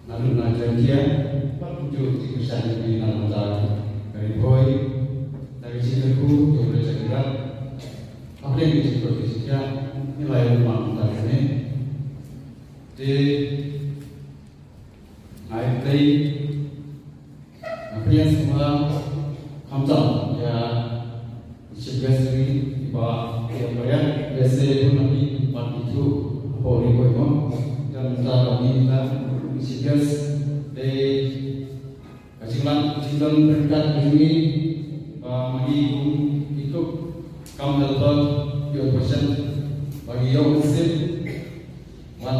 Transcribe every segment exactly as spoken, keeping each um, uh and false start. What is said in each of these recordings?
Naduh na Jaintia, bad kumjuh ki kyrshan jong ngi na bynta ka Ri Bhoi, na ka jingkyrkhu jong u Blei jong ngi. Hapdeng ka jingkyrkhu jong ngi, ngi la ïa wan na bynta kane. Te, ngai Blei, nga pdiang sngewbha khamtam ïa Chief Guest jong ngi, i Bah K M Baria, lehse bun na phi pat ithuh hapoh Ri Bhoi mo. Te mynta ka ngi mynta Chief Guest, te ka jinglang jingdon ryngkat jong ngi, ba ma ngi kum i Coke cum Melbourne Youth Passion, ba ngi ïoh mynsiem ban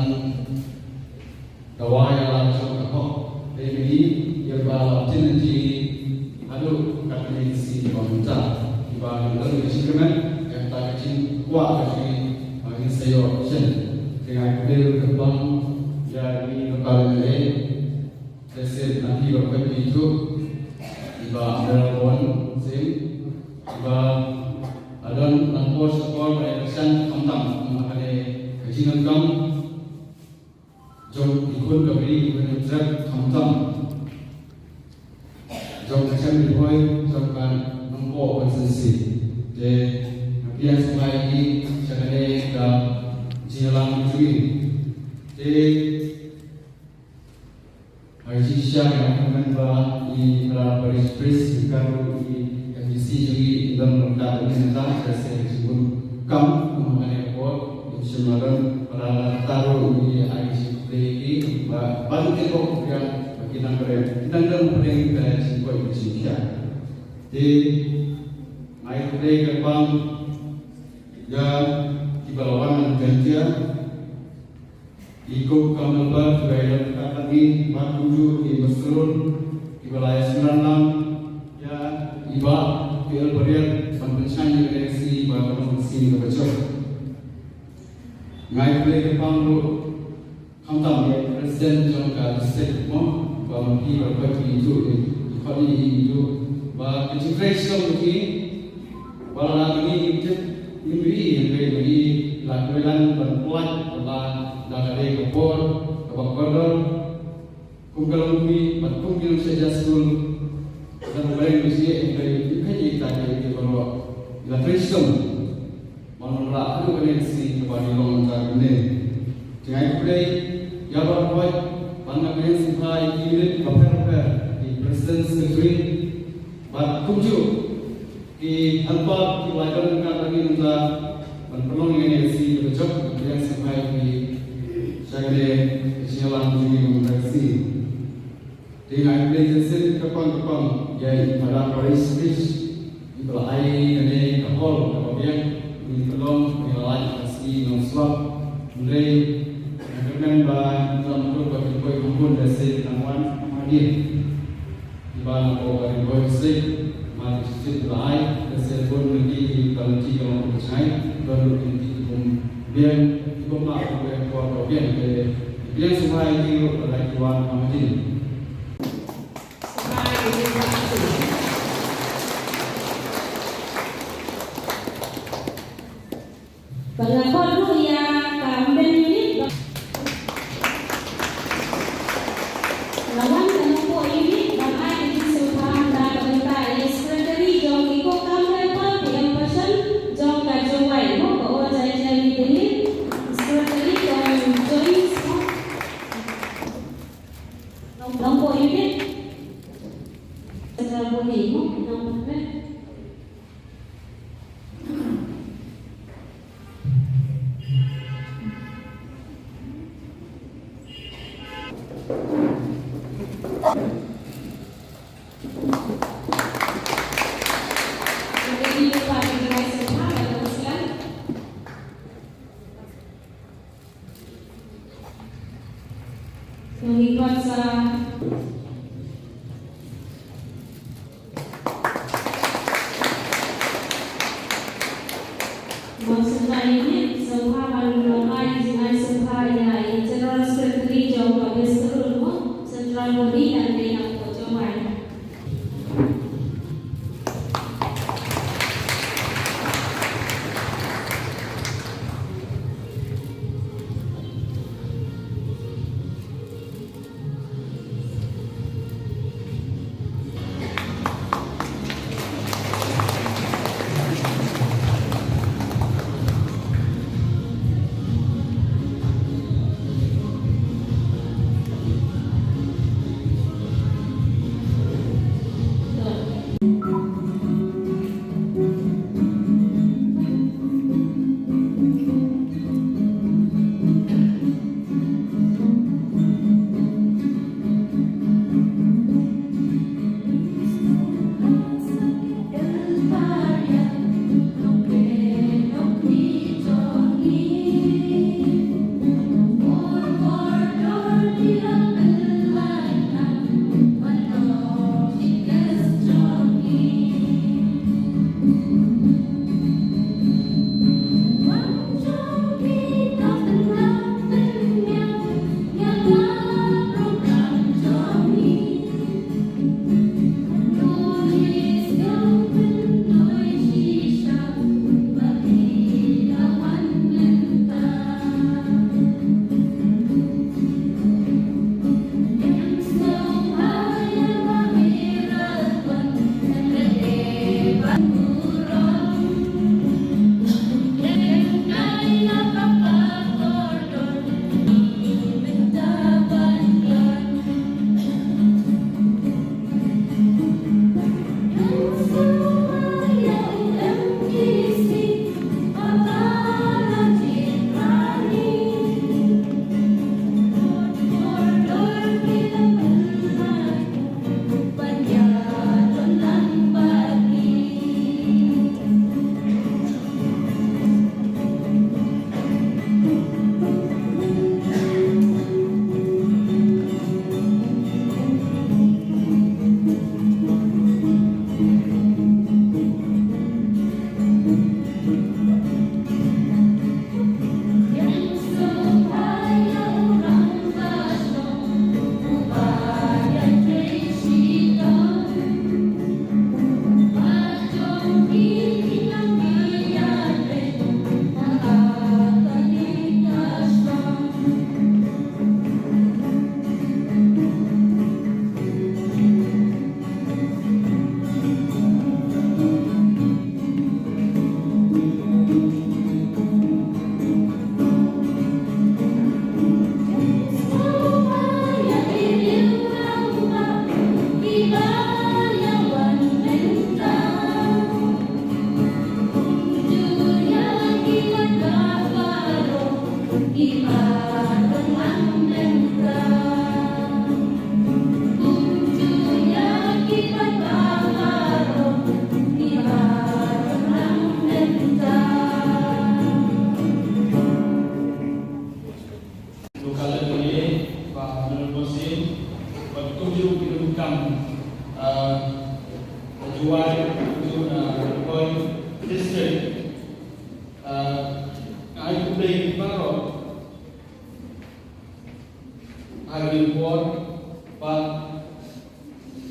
dawa ïa la ka jong ka hok. Te mynta ïa ba la pyntin jingim haduh katne ka sngi ba mynta. Kiba ngi don ka jingkyrmen ïa kata ka jingkwah ka jong ngi ba ngin sa ïoh shen. Te nga kyrpad kyrpang ïa ngi ba ka leh leh. Te shen na phi ba kyrpad ithuh, i Bah Melbourne Singh, i ba la don nangpor shapor ba ïa kyrshan khamtam ha kane ka jingdonkam jong i khun ka bri, i khun ka trep khamtam jong ka Chem Ri Bhoi, jong ka Nongpoh constituency. Te nga pdiang sngewbha ïa ngi sha kane ka jingïalang jong ngi. Te ha ka jingshisha nga kyrmen ba i para parish priest, i kyrmen i M D C jong ngi, i don ryngkat bad ngi mynta, ka seng jingbunkam kum ha kane ka por. Ngi shim la don para la kata ruh ngi ai ka jingkhublei ïa ki ba ban tip bok ruh ba ki nang kren, ki nang don pdeng ka jingkoit ka jingkhiah. Te ngai khublei kyrpang ïa kiba la wan na Jaintia, i Coke cum Melbourne, kiba ïa don ryngkat bad ngi, bad kumjuh i Bah Srun, kiba la ïa synran lang ïa i Bah K L Baria ban pynshai ïa kane ka sngi ba ka long ka sngi kaba jop. Ngai khublei kyrpang ruh khamtam ïa i President jong ka district mo, ba ma phi baroh phi ithuh, i khot i ithuh ba ka jingtrei shitom jong ki, ba lada ngi ngim tip ngim ïohi, hynrei ngi la kyrmen ban pynlait ba la da ka dei ka por kaba kordor. Kum ka longkmie bad kum ki nongshah ja skul, lada ba reng ba sngewbha, hynrei ngi kheiñ ïa kita kiei kiei baroh, la trei shitom ban wanrah haduh kane ka sngi kaba ngi long mynta kane. Te ngai khublei ïa baroh, ban nga pdiang sngewbha ïa ki unit bapher bapher, ki president, secretary bad kumjuh ki helper kiba la don ryngkat bad ngi mynta ban pynlong ïa kane ka sngi kaba jop. Nga pdiang sngewbha ïa phi sha kane ka jingïalang jong ngi mynta ka sngi. Te ngai khublei shisien kyrpang kyrpang ïa i Father Parish Priest iba la ai kane ka hall kaba biang, ngi pynlong, ngi la lait ka sngi Nongswap. Hynrei nga kyrmen ba ngi la mutdur ba kin poi kham bun, lehse kin nang wan hadien. Iba na ko ka ri boi sik ma ti sik la ai, lehse bun lynti ki, ka lynti ka long ka jngai, don lynti ki bun biang, ki bun ma ko ka por ka biang. Te biang sngewbha ïa ki ruh ba la ki wan ha Madiang. Ba la khot ruh ïa ka Mben unit ba la wan ka Nongpoh unit ban ai ka jingsngewbha na ka bynta ïa i secretary jong i Coke cum Melbourne Youth Passion jong ka Jowai mo, ka All Jaintia Leadership, secretary jong Joint mo. Nongpoh unit. Central body mo, Nongpoh. Ngi kwah sa Mo, sngewbha ïa ngi sngewbha ban ai jingai sngewbha ïa i General Secretary jong ka West Zone mo, Central Body, Nongpoh Jowai. Local M L A, Bah Honorable Singh, bad kumjuh ki nongkam, ah, Jowai, kumjuh na Ri Bhoi District. Ah, ai khublei baroh ha kane ka por, bad,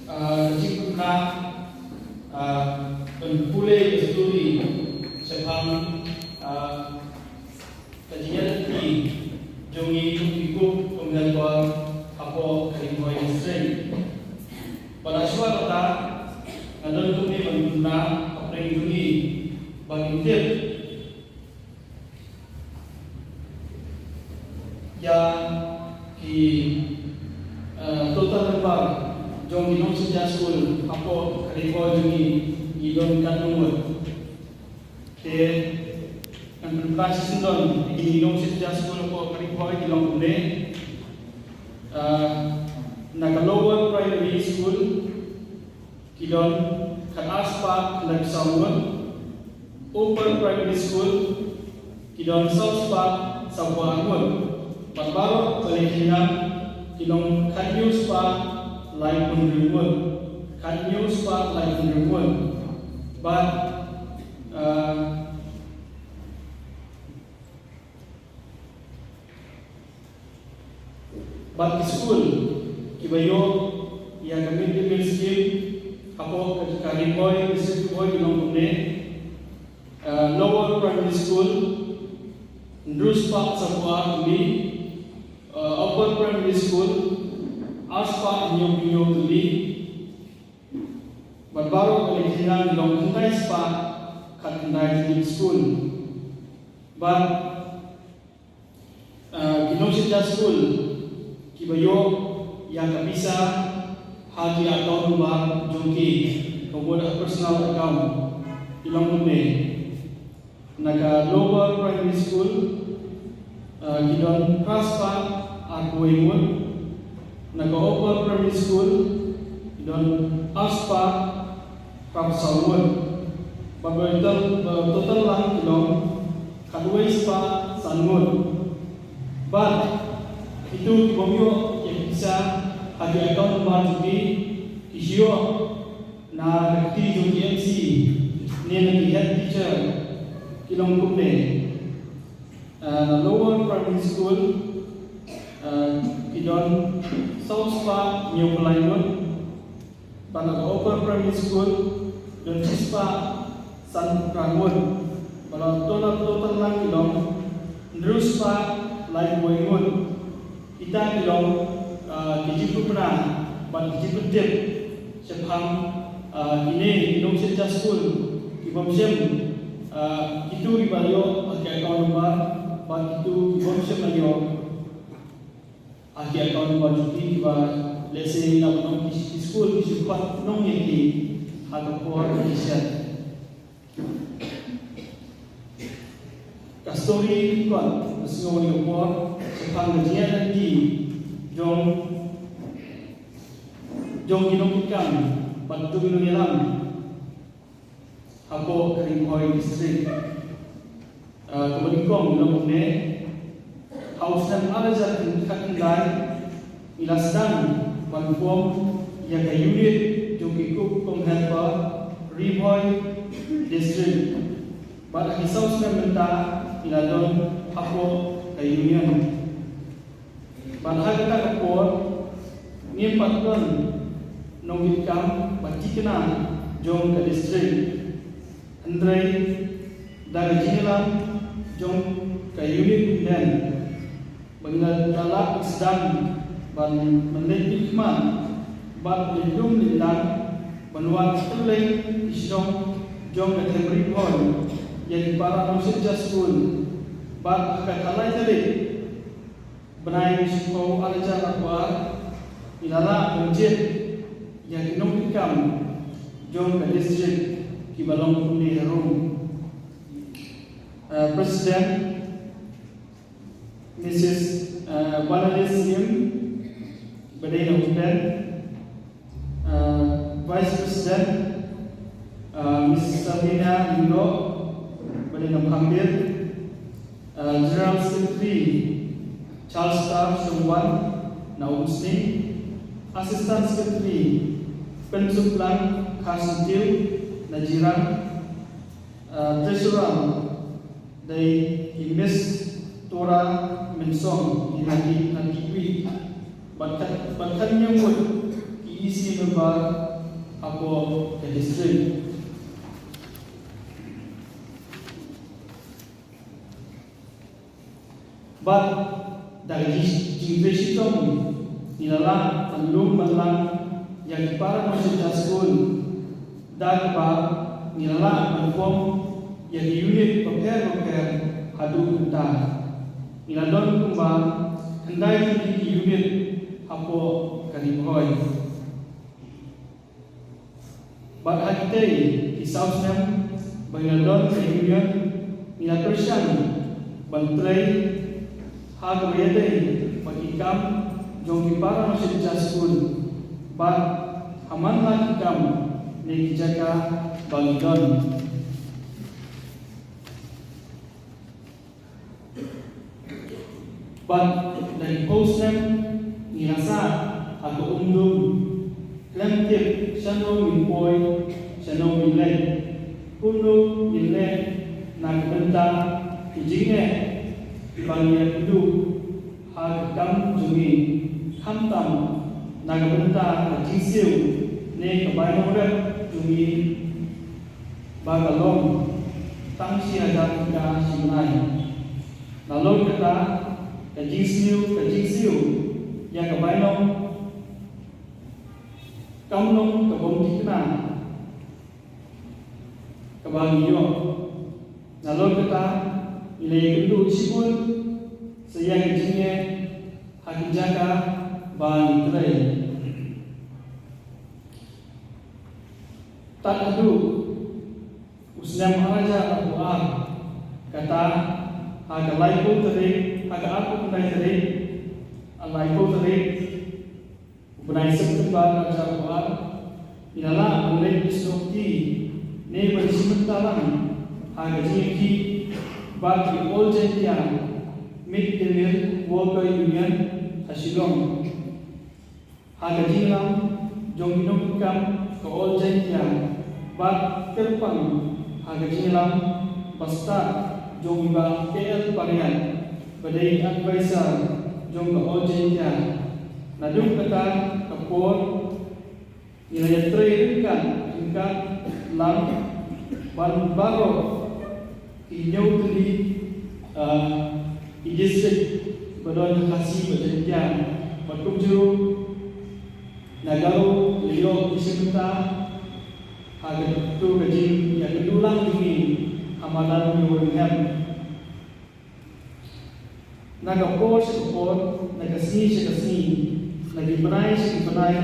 ah, ka jingkyrpad, ah, ban pule ka story shaphang, ah, ka jingïaid lynti jong ngi ki cook kum helper hapoh ka Ri Bhoi District. Bad shuwa kata, nga don kumne ban kyrpad hapdeng jong ngi ba ngin tip ïa ki, eh, total number jong ki nongshit jar skul hapoh ka Ri Bhoi jong ngi, ngi don katno ngut. Te ngan pynbna shisien, don ki nongshit jar skul hapoh ka Ri Bhoi ki long kumne. Ah, na ka Lower Primary School ki don khatar spah khyndai phew saw ngut. Upper Primary School ki don saw spah saw phew ar ngut. Bad baroh balei ki nang ki long khathynñiew spah laiphew hynriew ngut. Khathynñiew spah laiphew hynriew ngut. Bad, ah, bad ki skul kiba ïoh ïa ka mid day meal scheme hapoh ka Ri Bhoi, District Ri Bhoi ki long kumne. Ah, Lower Primary School, hynriew spah saw phew ar tylli. Ah, Upper Primary School, ar spah hynñiew phew hynñiew tylli. Bad baroh kane ki nang ki long khyndai spah khatkhyndai tylli ki skul. Bad, ah, ki nongshit jar skul kiba ïoh ïa ka pisa ha ki account number jong ki, ka mut ha personal account, ki long kumne. Na ka Lower Primary School, ah, ki don phra spah arphew wei ngut. Na ka Upper Primary School ki don ar spah phra phew saw ngut. Bad ba total, ba total lang ki long khatwei spah san ngut. Bad kito ki bym ïoh ïa ki pisa ha ki account number jong ki, ki shu ïoh na ka kti jong ki M C ne na ki head teacher, ki long kumne. Ah, na Lower Primary School, ah, ki don saw spah hynñiew phew lai ngut. Bad na Upper Primary School don shi spah san phew phra ngut. Bad total, total lang ki long hynriew spah laiphew wei ngut. Kita ki long, ah, ki jingkyrpad bad ki jingpyntip shaphang, ah, kine ki nongshit jar skul ki bym shym, ah, kito kiba ïoh ha ki account number bad kito ki bym shym la ïoh ha ki account number jong ki, kiba lehse ngi lah ban ong ki, ki skul ki shu khot nong ïa ki ha ka por ki shet. Ka story ka dei ban sngew ïa ka por shaphang ka jingïaid lynti jong, jong ki nongkitkam bad jong ki nongïalam hapoh ka Ri Bhoi District. Ah, kaba nyngkong ngi long kumne. Ha u snem ar hajar khatkhyndai ngi la sdang ban form ïa ka unit jong ki cook cum helper Ri Bhoi District. Bad ha ki saw snem mynta ngi la don hapoh ka union. Bad ha kata ka por ngim pat don nongkitkam ba thikna jong ka district. Hynrei da ka jingïalam jong ka unit umden ba ngi la lah sdang ban leit pynkhmat bad leit lum leit lang ban wad kylleng ki shnong jong ka them Ri Bhoi ïa ki para nongshit jar skul. Bad ha ka khatlai tarik bnai Shiphew ar hajar arphew ar ngi la lah ban jied ïa ki nongkitkam jong ka district kiba long kumne harum. Eh, President Missus Uh, Bangladesh Sim, ba dei na Upen, uh, Vice President, uh, Miss Sabina Linglo, ba dei na Phambir, uh, General Secretary Charles Star Shongwan na Umsning, Assistant Secretary Pensuklang Kharsintiew na Jirang, uh, Treasurer dei i Miss Tora Mynsong, i na ki, na ki wi. Bad khat, bad khat nyngkong ki E C member hapoh ka district. Bad da ka jing, jingtrei shitom ngi la lah ban lum ban lang ïa ki para nongshynshar skul, da kaba ngi la lah ban form ïa ki unit bapher bapher haduh mynta. Ngi la don kumba khyndai tylli ki unit hapoh ka Ri Bhoi. Bad ha kitei ki saw snem ba ngi la don ka union, ngi la pyrshang ban trei ha kaba ïadei bad ki kam jong ki para nongshynshar skul bad ha man la ki kam ne ki jaka ba ngi don. Bad da ki phew snem ngi la sah ha ka umdum, khlem tip shano ngin poi, shano ngin leit, kumno ngin leh na ka bynta ki jingeh kiba ngi ïakynduh ha ka kam jong ngi, khamtam na ka bynta ka jingsiew ne ka bainongrep jong ngi ba ka long tang shi hajar tyngka shi bnai. Nalor kata ka jingsniew, ka jingsiew ïa ka bainong kam long ka bym thikna kaba ngi ïoh. Nalor kata ngi la ïakynduh shibun sa ïa ka jingeh ha ki jaka ba ngi trei. Tad haduh u snem ar hajar arphew ar, kata ha ka laiphew tarik, ha ka arphew khyndai tarik, laiphew tarik u bnai September ar hajar arphew ar, ngi la lah ban leit snoh kti ne ban shim bynta lang ha ka jingïakhih bad ki All Jaintia Mid Day Meal Worker Union ha Shillong. Ha ka jingïalam jong ki nongkam ka All Jaintia bad kyrpang ha ka jingïalam ba stad jong i Bah K L Pariat ba dei advisor jong ka All Jaintia. Naduh kata ka por ngi la ïatrei ryngkat ryngkat lang ban baroh ki hynñiew tylli, ah, ki district ba don ha Khasi bad Jaiñtia bad kumjuh na Garo la ïoh ki shim bynta ha katu ka jingïakynduh lang jong ngi ha madan Mawryngkneng. Na ka por sha ka por, na ka sngi sha ka sngi, na ki bnai sha ki bnai,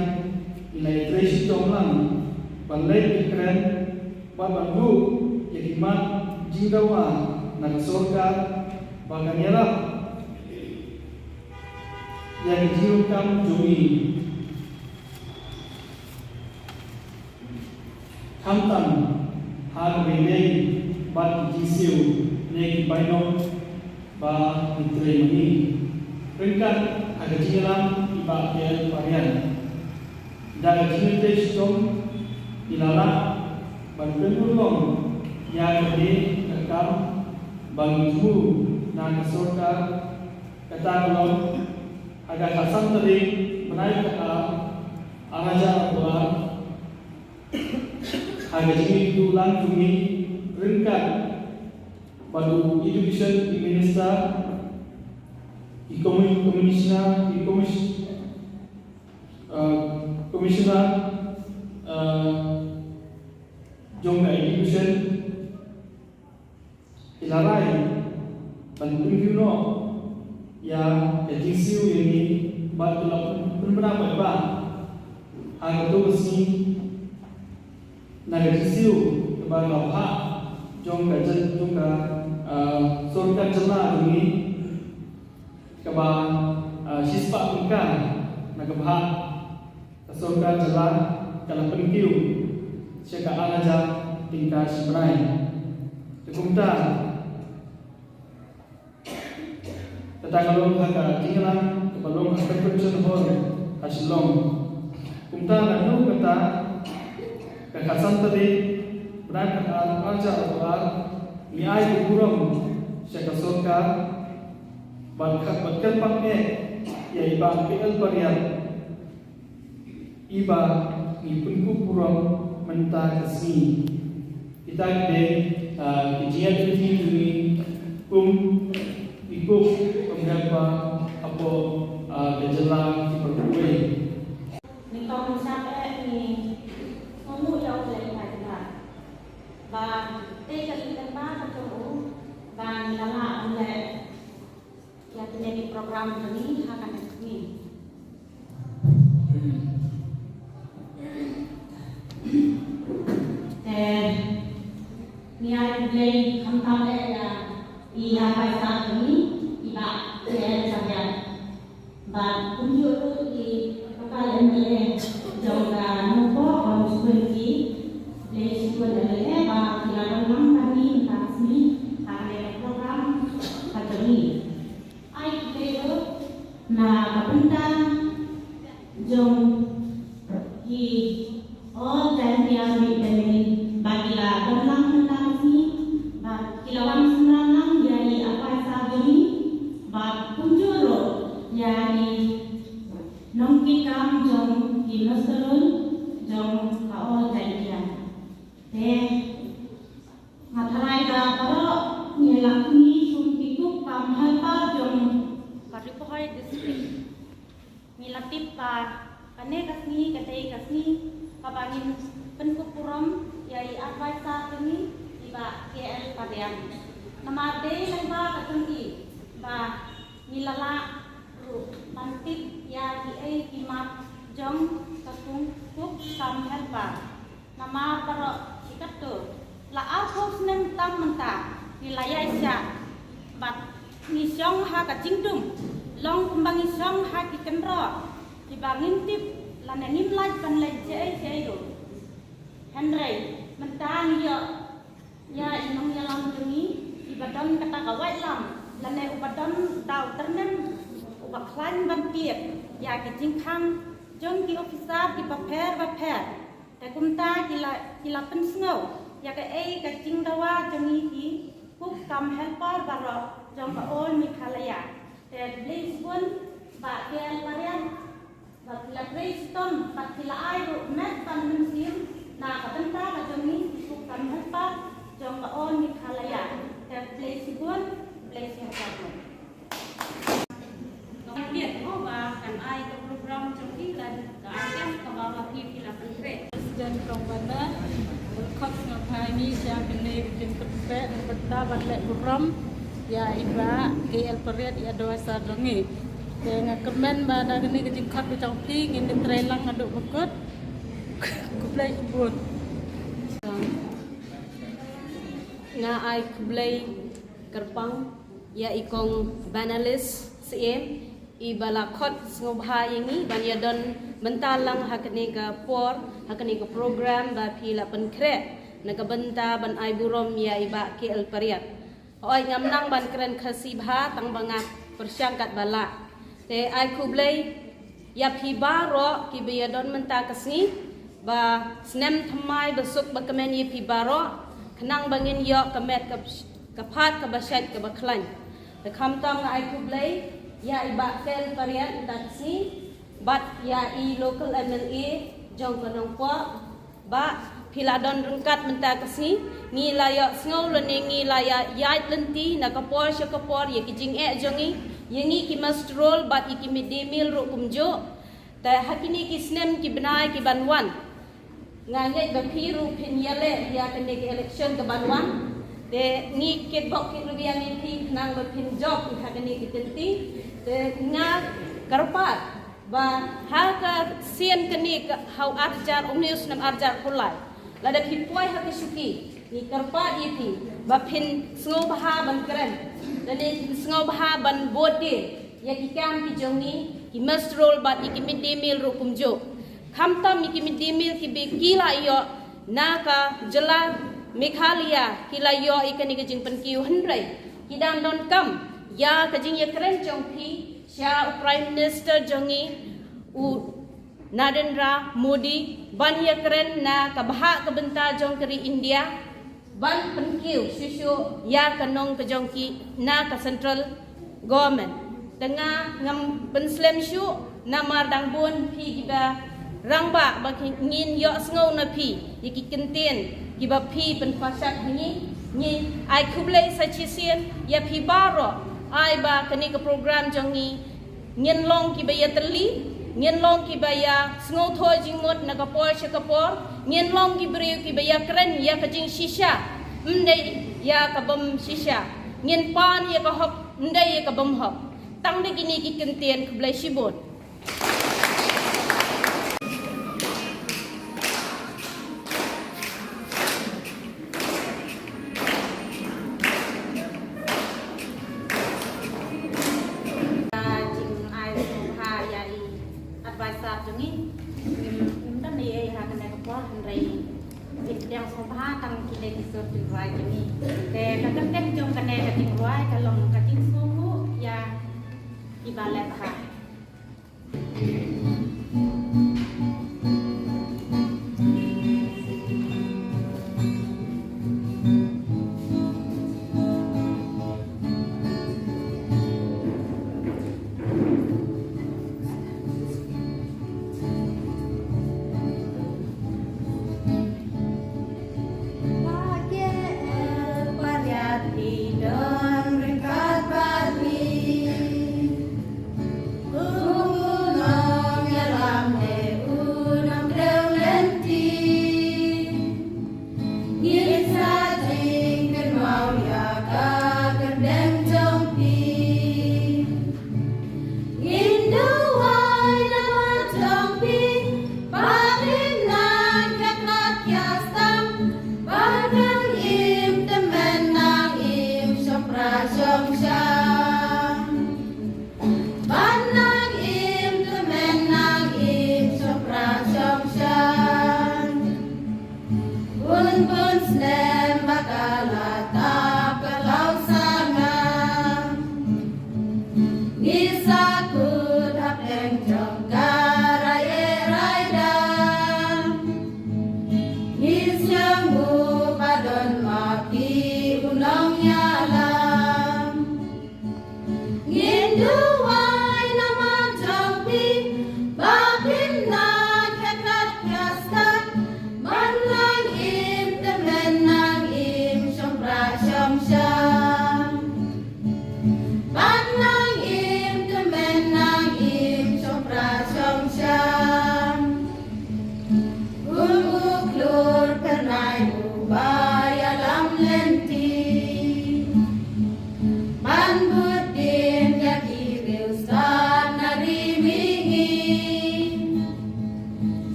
ngi la ïatrei shitom lang ban leit kren bad ban buh ïa ki mat jingdawa na ka sorkar ba kan ïarap ïa ka jingdonkam jong ngi. Khamtam ha kaba ïadei bad ki jingsiew ne ki bainong ba ngi trei ma ngi. Ryngkat ha ka jingïalam i Bah K L Pariat, da ka jingïatrei shitom ngi la lah ban pynurlong ïa kane ka kam ba ngi thmu na ka sorkar, kata ka long ha ka khatsan tarik bnai khatar ar hajar arphew ar, ha ka jingïakynduh lang jong ngi ryngkat bad u Education, i Minister, i Commi-, Commissioner, i Commis-, uh, Commissioner, uh, jong ka Education, ki la rai ban pynriew noh ïa ka jingsiew ïa ngi bad ki la pynbna paidbah ha kato ka sngi na ka jingsiew kaba la bhah jong ka jyl-, jong ka, ah, sorkar jylla jong ngi. Kaba Ba, ah, shispah tyngka na ka bhah ka sorkar jylla ka la pynkiew sha ka ar hajar tyngka shi bnai. Te kumta, kata ka long ha ka jingïalang kaba long ha Convention Hall ha Shillong. Kumta naduh kata ka khatsan tarik bnai khatar, ar hajar arphew ar, ngi ai ka burom sha ka sorkar bad ka, bad kyrpang eh ïa i Bah K L Pariat, i ba ngi pynkup burom mynta ka sngi. Kita ki dei, ah, ki jingïaid lynti jong ngi kum ki kup kam helper hapoh, ah, ka jylla ki paralok. Nyngkong shap eh ngi sngewnguh ïa U Blei ha jingïaid ba te ka jingkyrpad ka jong u ba ngi la lah ban leh ïa kine ki program jong ngi ha kane ka sngi. Te ngi ai khublei khamtam eh ïa i advisor jong ngi, i Bah K L Pariat. Bad kumjuh ruh i local M L A jong ka Nongpoh constituency, Blei Shibun M L A ba ki la don lang bad ngi mynta ka sngi ha kane ka program ka jong ngi. Ai khublei ruh na ka bynta jong ki All Jaintia Youth Family ba ki la don lang mynta ka sngi, ba ki la wan synran lang ïa i advisor jong ngi, bad kumjuh ruh ïa i nongkitkam jong ki musterul jong ka All Jaintia. Te nga tharai ba baroh ngi la, ngi kum ki kup kam helper jong ka Ri Bhoi District, ngi la tip ba kane ka sngi ka dei ka sngi kaba ngin pynkup burom ïa i advisor jong ngi, i Bah K L Pariat. Namar dei lyngba ka jong i ba ngi la lah ruh ban tip ïa kiei ki map jong ka kum kup kam helper. Namar baroh shi katto, la arphew snem tam mynta ngi la ïaid shah bad ngi shong ha ka jingdum. Long kumba ngi shong ha ki kynroh kiba ngim tip lane ngim lait ban leit shaei shaei ruh. Hynrei mynta ngi ïoh ïa i nongïalam jong ngi iba don kata ka waitlam lane uba don da u tyrnem uba khlaiñ ban tied ïa ki jingkhang jong ki officer kiba pher ba pher. Te kumta ki la, ki la pynsngew ïa kaei ka jingdawa jong ngi ki kup kam helper baroh jong ka All Meghalaya. Te Blei shibun Bah K L Pariat, ba phi la trei shitom bad phi la ai ruh met bad mynsiem na ka bynta ka jong ngi ki kup kam helper jong ka All Meghalaya. Te Blei shibun, Blei shihajar nguh. Kan biang mo ba kan ai ka program jong ki la ka ai ka ba ba ki ki la pyntrei. President kong bana, bad khot sngewbha ngi sha kane ka jingpyntrei na ka bynta ban leh burom ïa i Bah K L Pariat, i advisor jong ngi. Te nga kyrmen ba da kane ka jingkhot ka jong phi ngin ïatrei lang haduh ba kut. Khublei shibun. Nga ai khublei kyrpang ïa i kong Banalis Syiem, iba la khot sngewbha ïa ngi ban ïadon bynta lang ha kane ka por, ha kane ka program ba phi la pynkhreh na ka bynta ban ai burom ïa i Bah K L Pariat. Hooid, ngam nang ban kren Khasi bha tang ba nga pyrshang katba lah. Te ai khublei ïa phi baroh kiba ïadon mynta ka sngi, ba snem thymmai ba suk ba kmen ïa phi baroh, khnang ba ngin ïoh ka met ka, ka phad kaba shait kaba khlaiñ. Te khamtam nga ai khublei ïa i Bah K L Pariat mynta ka sngi bad ïa i local M L A jong ka Nongpoh. Bah, phi la don ryngkat mynta ka sngi, ngi la ïohsngew lane ngi la ïa, ïaid lynti na ka por sha ka por ïa ki jingeh jong ngi, ïa ngi ki muster roll bad ïa ki mid day meal ruh kumjuh. Te ha kine ki snem ki bnai ki ban wan, nga ngeit ba phi ruh phin ïaleh ïa kane ka election ka ban wan. Te ngi kitbok kitrwiang ïa phi khnang ba phin jop ha kane ki lynti. Te nga kyrpad ba ha ka sien kane ka ha u ar hajar, u hynñiew snem ar hajar arphew lai, lada phi poi ha ka shuki, ngi kyrpad ïa phi ba phin sngewbha ban kren lane phin sngewbha ban vote de. ïa ki kam ki jong ngi, ki muster roll bad ïa ki mid day meal ruh kumjuh. Khamtam ïa ki mid day meal kiba ki la ïoh na ka jylla Meghalaya ki la ïoh ïa kane ka jingpynkiew, hynrei ki dang donkam ïa ka jingïakren jong phi sha u Prime Minister jong ngi, u Narendra Modi, ban ïakren na ka bhah ka bynta jong ka ri India, ban pynkiew shuh shuh ïa ka nong ka jong ki na ka central government. Te nga ngam pynslem shuh namar dang bun phi kiba rangbah ba ki ngin ïohsngew na phi ïa ki kyntien kiba phi pynpaw shad ha ngi. Ngi ai khublei sa shisien ïa phi baroh, ai ba kane ka program jong ngi ngin long kiba ïatylli, ngin long kiba ïa sngewthuh jingmut na ka por sha ka por, ngin long ki briew kiba ïakren ïa ka jingshisha, ym dei ïa ka bym shisha, ngin pan ïa ka hok, ym dei ïa ka bym hok. Tang da kine ki kyntien, khublei shibun. Ka jingai sngewbha ïa i advisor jong ngi. Ngim, ngim don ei ei ha kane ka por hynrei ngi pdiang sngewbha tang kine ki sur jingrwai jong ngi. Te ka kyrteng jong kane ka jingrwai ka long Ka Jingsngewnguh ïa Kiba Leh Bha.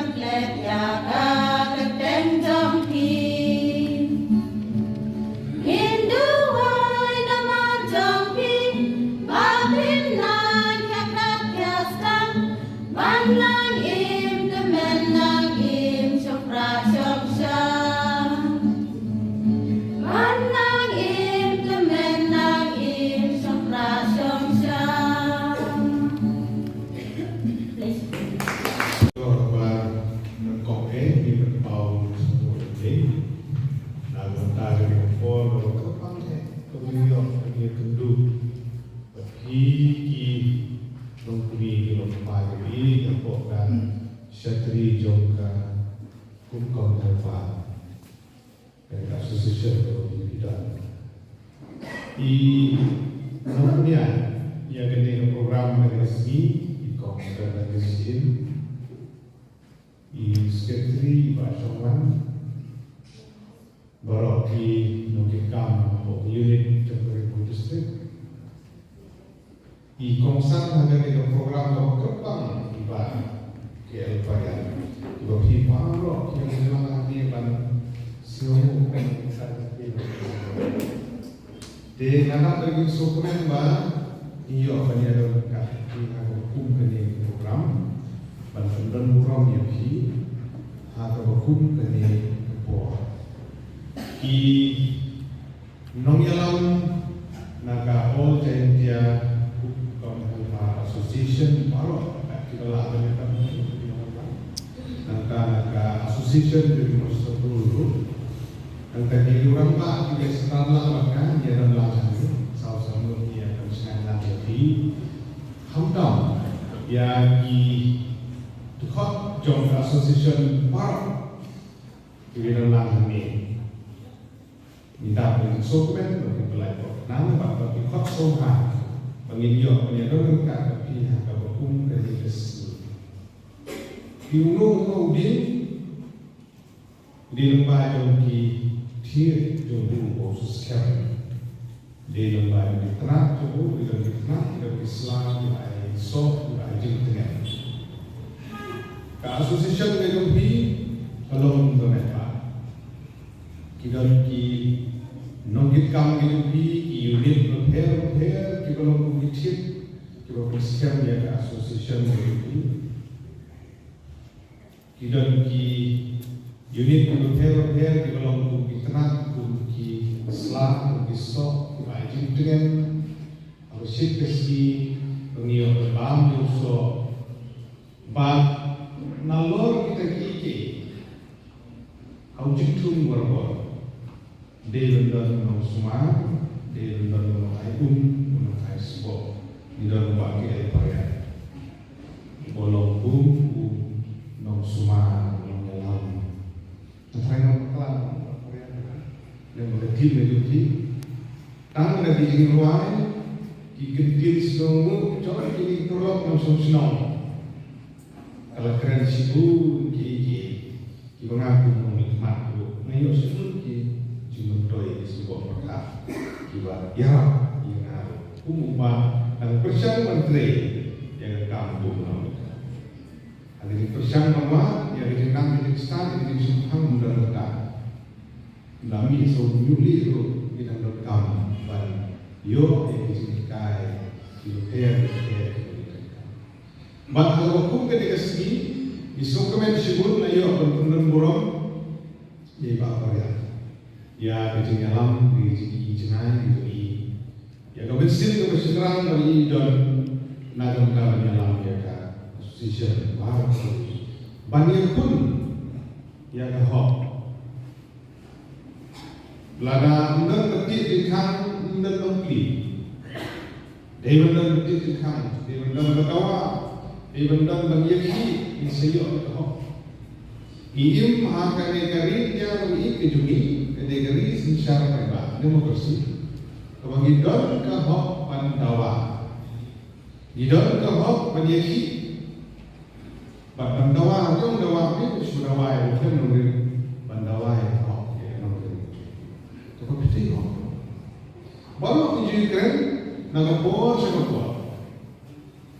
Klet ïa ka kyrteng jong phi. Ngin duwai namar jong phi, ba phin nang khia krat khia sdang, ban nang im tymmen nang im shongpra shongshang. Ban nang im tymmen nang im shongpra shongshang. Please. Kong eh, ngi pynpaw sngewbha ïa phi. Na ka bynta kane ka por, kaba kyrpang eh, kaba ngi ïoh ban ïakynduh bad phi ki longkmie ki longkpa, ki hapoh ka shatri jong ka Kumkom Helper. Ka association ka ba phi don. I nongpynïaid ïa kane ka program kane ka sngi, i kong Karen Christine, i secretary, i Bah Shongman, baroh ki nongkitkam hapoh unit jong ka Ri Bhoi District. I kongsan ha kane ka program kaba kyrpang i Bah K L Pariat. Kiba phi baroh ki ïalang hangne ban sngewnguh ïa ka kongsan. Te nga dap ban sngewkmen ba ngi ïoh ban ïadon ryngkat ha kaba kum kane ka program ban pyndon burom ïa phi ha kaba kum kane ka por. Ki nongïalam na ka All Jaintia Kumkom Helper Association baroh, kiba lah ban ïalam, nangta na ka Association jong ki Master School ruh, nangta ki rangbah kiba sdang lang bad ka, ïa don lang hangne, saw saw ngut ïa ka mynsngi lang ïa phi. Khamtam ïa ki dkhot jong ka association baroh kiba don lang hangne. Ngi dap ban sngewkmen ba ki pynlait pop nang bad ba ki khot sngewbha ba ngin ïoh ban ïadon ryngkat bad phi ha kaba kum kane ka sngi. Phi uno uno u dei, u dei lyngba jong ki thied jong u ba u skhem. Dei lyngba jong ki tnat jong u, dei jong ki tnat, dei jong ki sla, dei ai soh, dei ai jingtngen. Ka association ka jong phi ka long ka met ba ki don ki nongkitkam ka jong phi, ki unit bapher bapher kiba long kum ki thied kiba pynskhem ïa ka association ka jong phi. Ki don ki unit kiba pher bapher kiba long kum ki tnat, kum ki sla, kum ki soh, kiba ai jingtngen. Haba shit ka sngi ba ngi ïoh ban bam ïa u soh. Bad nalor kita kiei kiei ha u jingthung barabor. Dei ban don u nongsumar, dei ban don u nongai um, u nongai sboh. Ngi don u Bah K L Pariat uba long kum u nongsumar, u nongïalam. Nga tharai ngam bakla, u Bah Pariat, lem bad ka team ka jong phi. Tang da ki jingrwai, ki kyntien shnong, jong kine ki paralok nongshong shnong, ka la kren shibun kiei kiei. Kiba nga kum u nongmihkhmat ruh nga ïoh shibun ki jingmyntoi, ki sngewbha pyrkhat kiba ïarap ïa nga ruh kum uba dang pyrshang ban trei ïa ka kam jong u nongmihkhmat. Ha ka jingpyrshang ban wad ïa ka jingnang ka jingstad, ïa ka jingshemphang, ym don ryngkat. Ym da mih sa u hynñiewlih ruh, ngi dang donkam ban ïoh ïa ka jinghikai, ki bapher bapher, ki bapher bapher. Bad ha kaba kum kane ka sngi, ngi sngewkmen shibun, nga ïoh ban pyndon burom ïa i Bah Pariat ïa ka jingïalam, ïa ka jingïohi jngai, ïa ka jingïohi ïa ka mynsiem kaba shynrang kaba i don na ka bynta ban ïalam ïa ka association, ban ïakhun ïa ka hok. Lada ym don ba tied jingkhang, ym don nongplie. Dei ban don ba tied jingkhang, dei ban don ba dawa, dei ban don ban ïakhih, ngin sa ïoh ïa ka hok. Ngi im ha kane ka ri India, ngi im ka jong ngi, kane ka ri synshar paidbah, democracy, kaba ngi don ka hok ban dawa. Ngi don ka hok ban ïakhih. Bad ban dawa, jong dawa phi, shu dawa ïa u khlem nongrim, ban dawa ïa ka hok ïa ka nongrim. To ka phi hok. Baroh ngi ju kren na ka por sha ka por.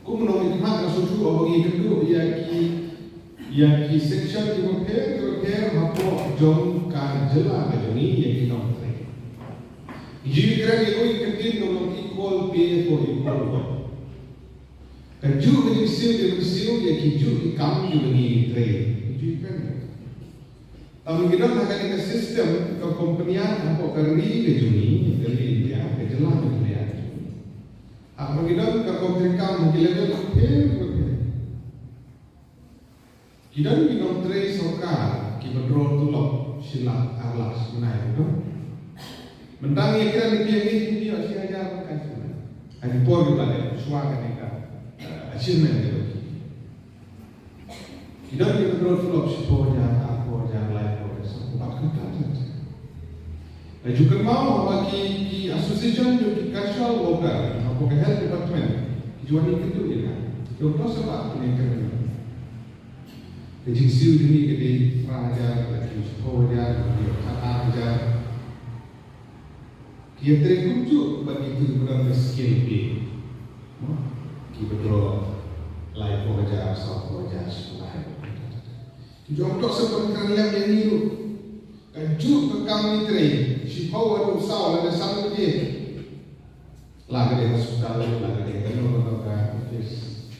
Kum u nongmihkhmat nga sngewthuh ba ngi kynduh ïa ki ïa ki section kiba pher kiba pher hapoh jong ka jylla ka jong ngi ïa ki nongtrei. Ju kren ïa u, ka ktien ka long equal pay for equal work. Kajuh ka jingsiew ka jingsiew ïa kijuh ki kam kiba ngi trei. Ju kren. Tang ki don ha kane ka system ka company hapoh ka ri ka jong ngi, ka ri India, ka jylla ka jong ngi. Haba ki don ka kong treikam ha ki level pher pher. Ki don ki nongtrei sorkar kiba draw tulop shi lak ar lak shi bnai ki don. Mynta ngi kren ïa ki, ngi ïoh shi hajar bnai shi bnai. Ha ki por kiba la dep shuwa kane ka, eh, achievement kiba ki. Ki don kiba draw tulop shiphew hajar, arphew hajar, laiphew hajar, sawphew, bad kumta ter ter. Nga ju kynmaw haba ki, ki association jong ki casual worker hapoh ka health department ki ju wan ïakynduh ïa nga. Ki ong to sa ba kine ki kren. Ka jingsiew jong ngi ka dei phra hajar, la ki shiphew hajar, la ki khatar hajar. Ki ïatrei kumjuh bad kito kiba don ka skill pay. Mo, kiba draw laiphew hajar, sawphew hajar, shiphew hajar. Ki ong to sa ban kren lem ïa ngi ruh. Kajuh ka kam ngi trei, shiphew haduh saw lane san baje. La ka dei hospital, la ka dei kano kano ka office.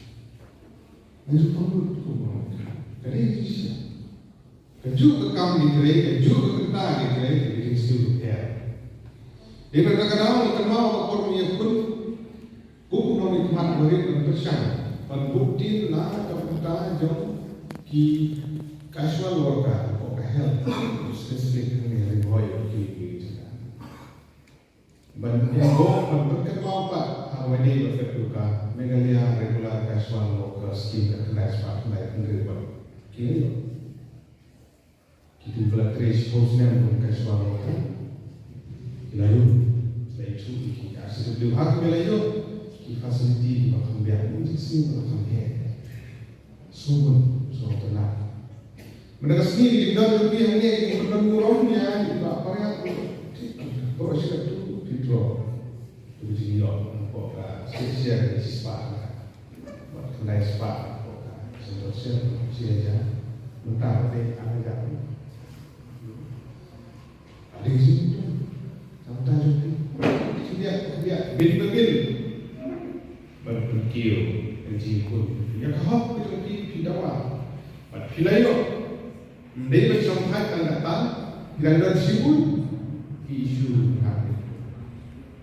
Nga ju pynlut kumno. Ka dei jingshisha. Kajuh ka kam ngi trei, kajuh ka bynta ngi trei, ka jingsiew ka pher. Dei na kata ka daw nga kynmaw ka por ngi ïakhun kum u nongmihkhmat barit ban pyrshang ban buh ktien na ka bynta jong ki casual worker hapoh ka health, specific hangne ha Ri Bhoi, ki, ki jaka. Ban ïa, ban pynkynmaw pat ha kaba ïadei bad kata ka Meghalaya Regular Casual Worker Scheme, ka khyndai spah khyndai hynriew bad ki la ïoh. Kito kiba la trei shiphew snem kum casual worker ki la ïoh, la ïoh ki, ka S W ha ki la ïoh ki facility kiba kham biang, ki sien kiba kham heh. Sumut, sumut tenang. Mynta ka sngi ki don ruh hangne ki don burom ïa i Bah Pariat. Baroh shi katu ki draw. Tu ki jingïoh hapoh ka state share ki shi spah. Bad khyndai spah hapoh ka central share, shi hajar. Mynta ka dei ar hajar. Ade jingmut. Nangta jong phi, khyndiat khyndiat, bil ba bil, ban pynkiew ïa ka jingkhun. Ïa ka hok ka jong phi, phi dawa. Bad phi la ïoh. Ym dei ban shongthait tang da kata, phi dang don shibun ki issue ha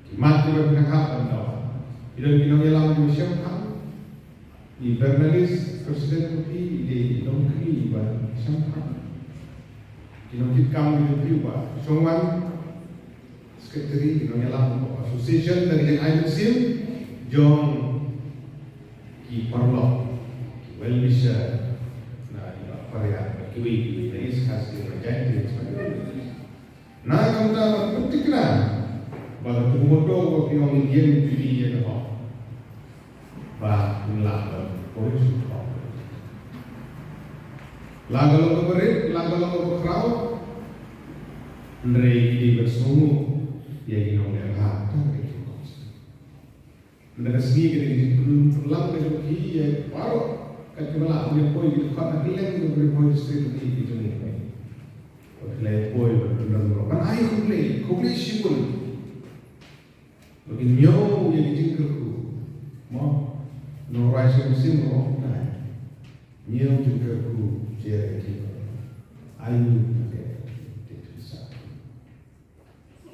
ki mat kiba phi nang hap ban dawa. Phi don ki nongïalam kiba shem khang. I Bernalis, President ka phi, i dei i nongkynmaw iba shem khang. Ki nongkitkam ki jong phi, Bah Shongwan, Secretary, ki nongïalam association, da ki jingai mynsiem jong ki paralok, ki well wisher, na i Bah Pariat, kiwei kiwei, na East Khasi, na Jaintia, na ka bynta ban pynthikna ba katu ka motto ba phi ong Indian beauty ïa ka hok, ba ngin lah ban poi sha ka hok. La ka long kaba rit, la ka long kaba khraw, hynrei ki dei ban sngewthuh ïa ki nongleh bha. Mynta ka sngi ka dei ka jingpynlong ka jong phi ïa baroh ka jingpynlong ïa poi ïa ka khot na kylleng ka Ri Bhoi District ka dei ka jong phi. Wat la ïa poi ban pynlong baroh ban ai khublei, khublei shibun. Ba kin ñiew ïa ka jingkyrkhu. Mo, nong rai shim sim mo dai. Ñiew jingkyrkhu jia ïa ki. Ai na ka.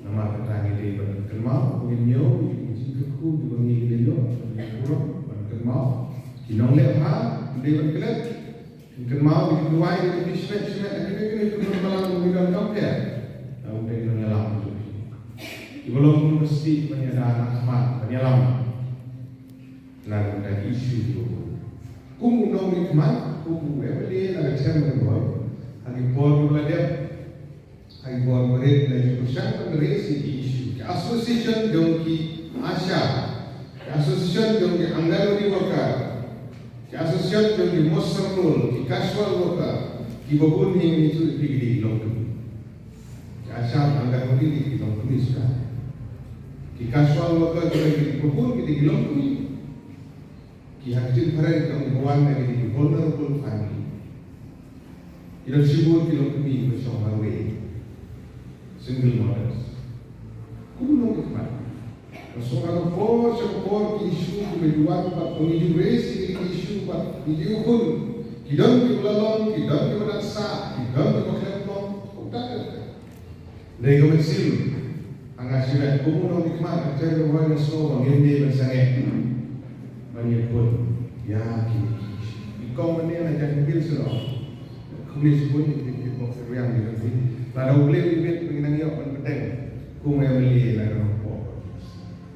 Namar kata ngi dei ban kynmaw, ngin ñiew ïa ki jingkyrkhu kiba ngi la ïoh, ban burom, ban kynmaw. Ki nongleh bha, ngi dei ban klet. Ngin kynmaw ïa ki duwai, ïa ki shimet shimet, ïa ki, ïa ki, ïa ki balang ba ngi don kam pher. Na u dei nongïalam jong phi. Kiba long kum ka stieh ban ïada na khmat, ban ïalam. Na ka bynta ki issue kiba bun. Kum u nongmihkhmat, kum u M L A na ka tyrwa Ri Bhoi, ha ki por kiba la dep, ha ki por ba rit la ju pyrshang ban raise ïa ki issue. Ki association jong ki ASHA, ki association jong ki Anganwadi worker, ki association jong ki muster roll, ki casual worker, kiba bun hi ngi ju ïa ki dei ki longkmie. Ki ASHA, Anganwadi dei ki longkmie suda. Ki casual worker kiba bun ki dei ki longkmie. Ki ha ki jingpyrshang jong ki wan na ki vulnerable family. Ki don shibun ki longkmie ba shong marwei. Single mothers. Kumno ki khmat? Ba shong ha ka por sha ka por ki issue kiba ju wan bad ba ngi ju raise ïa ki issue bad ngi ju khun. Ki don kiba la long, ki don kiba dang sah, ki don kiba khlem long. Kumta ka. Dei ka mynsiem ha nga shimet, kumno ngi khmat, ka jaitbynriew nga sngew ba ngim dei ban sangeh ban ïakhun ïa kine ki. Ki kong mynne na jaka bil seno. Khublei shibun ïa ki, ki bok riang ïa ki. Lada U Blei u ïeit, ngi nang ïoh ban bteng kum u M L A na ka por.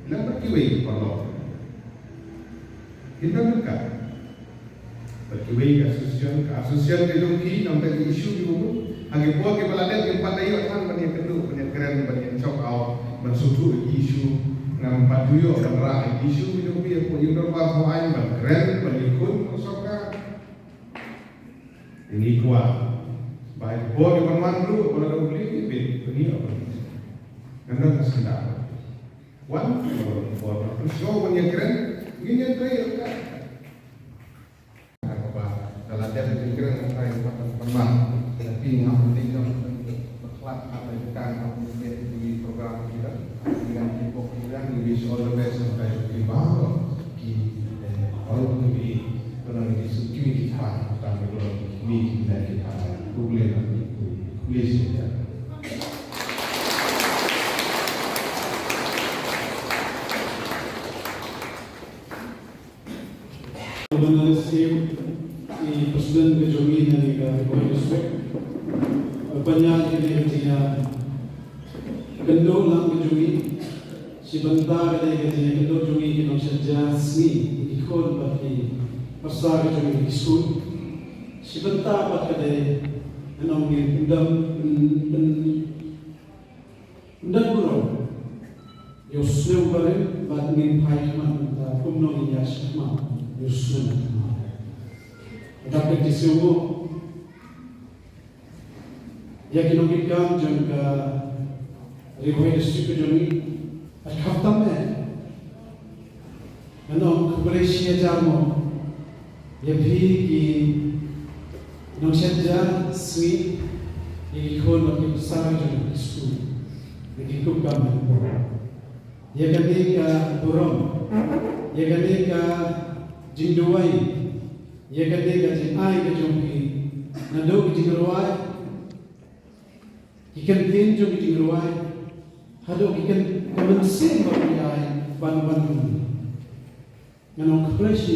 Lem bad kiwei ki paralok. Kin nang ka. Bad kiwei ka association, ka association ka jong ki, nangta ki issue kiba mut. Ha ki por kiba la dep, kim pat da ïoh than ban ïakynduh, ban ïakren, ban ïa check out, ban sngewthuh ïa ki issue. Ngam pat ju ïoh ban rah ïa ki issue ki jong ki hapoh Ïing Dorbar Hawaiñ, ban kren, ban ïakhun bad sorkar. Ngi kwah ba ha ki por kiban wan ruh, ba la dang U Blei u ïeit, ban ïoh ban. Ngan don ka sngewthuh. Wan, wan, wan, wan. Sngewbha ban ïakren, ngin ïatrei ïa ka. Kaba ka la dep ïakren, ka trai ka pan pan. Tapi ngam dei ka bakhlad, ka trai ka kan, ka pynbeit ïa ki program kita. Dengan ki pok kita, we wish all the best, sampai ki baroh ki, eh, baroh ki, kena ki suki ki pan, tang ki baroh ki, ki, ki, ki pan. Khublei, khublei shibun. Ban leh siem i president ka jong ngi na ka Ri Bhoi District. Ban ïa kane ka jingïakynduh lang ka jong ngi. Shi bynta ka dei ka jingïakynduh jong ngi ki nongshad ja sngi, ki khun bad ki nongshad ka jong ngi ki skul. Shi bynta pat ka dei ngi nang ngin pyndem, pyn, pyn, Ynda burom ïa u snem barim bad ngin phai khmat mynta kumno ngin ïa shim khmat ïa u snem. Ynda ka jingsngewnguh ïa ki nongkitkam jong ka Ri Bhoi District ka jong ngi, bad khamtam eh. Ngan ong khublei shi hajar mo ïa phi ki nongshad ja sngi, ïa ki khun bad ki nongshad jong ki skul, ïa ki kum kam. Ïa kane ka burom, ïa kane ka jingduwai, ïa kane ka jingai ka jong phi, naduh ki jingrwai, ki kyntien jong ki jingrwai, haduh ki kyn, ka mynsiem ba phi ai ban wan. Ngan ong khublei shi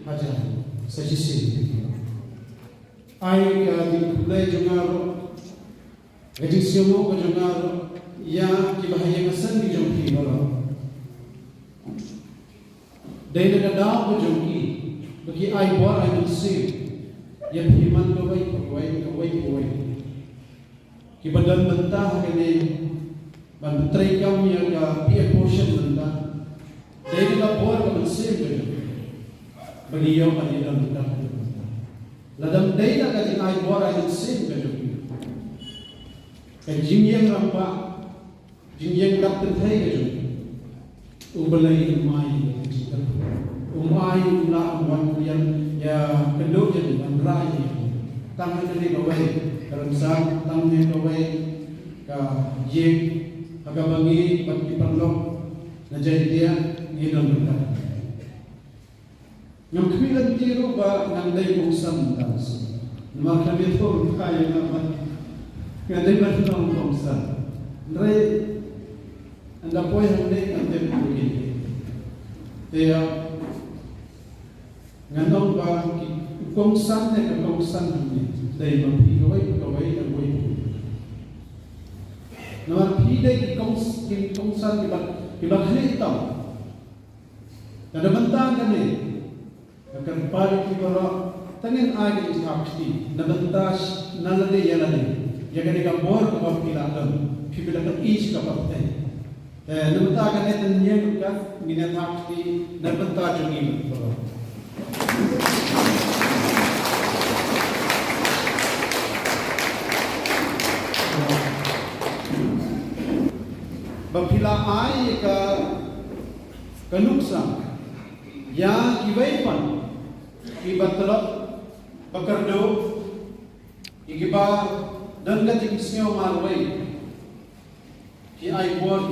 hajar, sa shisien. Ai ka jingkhublei jong nga ruh, ka jingsngewnguh ka jong nga ruh, ïa ki bahaïing basan ki jong phi baroh. Dei na ka daw ka jong ki ba ki ai bor ai mynsiem ïa phi man kawei pa kawei, kawei pa kawei. Kiba don bynta ha kane ban treikam ïa ka P M Poshan bynta. Dei na ka bor ka mynsiem ka jong ki ba ngi ïoh ban ïadon bynta ha kane bynta. Lada ym dei na ka jingai bor ai mynsiem ka jong ki, ka jingïeng rangbah, jingïeng dap kynthei ka jong ki, U Blei um ai ïa ka jingkyrkhu. Um ai, um lah, um wan, um ïeng ïakynduh ïa ki ban rai ïa ki. Tang ha kane kawei ka rynsan, tang ha kawei ka ïing ha kaba ngi bad ki paralok na Jaiñtia ngi don ryngkat. Ngam khmih lynti ruh ba ngan dei kongsan dang shisha. Namar ka dei thor ka ïa nga ban, ngan dei ban long kongsan. Hynrei ynda poi hangne ngan dei poi. Te ïa ngan ong ba ki kongsan ne ka kongsan hangne dei ma phi kawei pa kawei, kawei pa kawei. Namar phi dei ki kongs-, ki kongsan kiba, kiba khlieh tam. Te na bynta kane, nga kyrpad ïa phi baroh, tang ngin ai ka jingthap kti na bynta sh-, na lade ïa lade, ïa kane ka bor kaba phi la don, phi, phi la pyni sha ka pyrthei. Te na bynta kane, tang ngin ïa thap kti na bynta jong ngi baroh. Ba phi la ai ka ka nuksa ïa kiwei pat kiba tlot, ba kyrduh, ki Kiba don ka jingsngew marwei, ki ai bor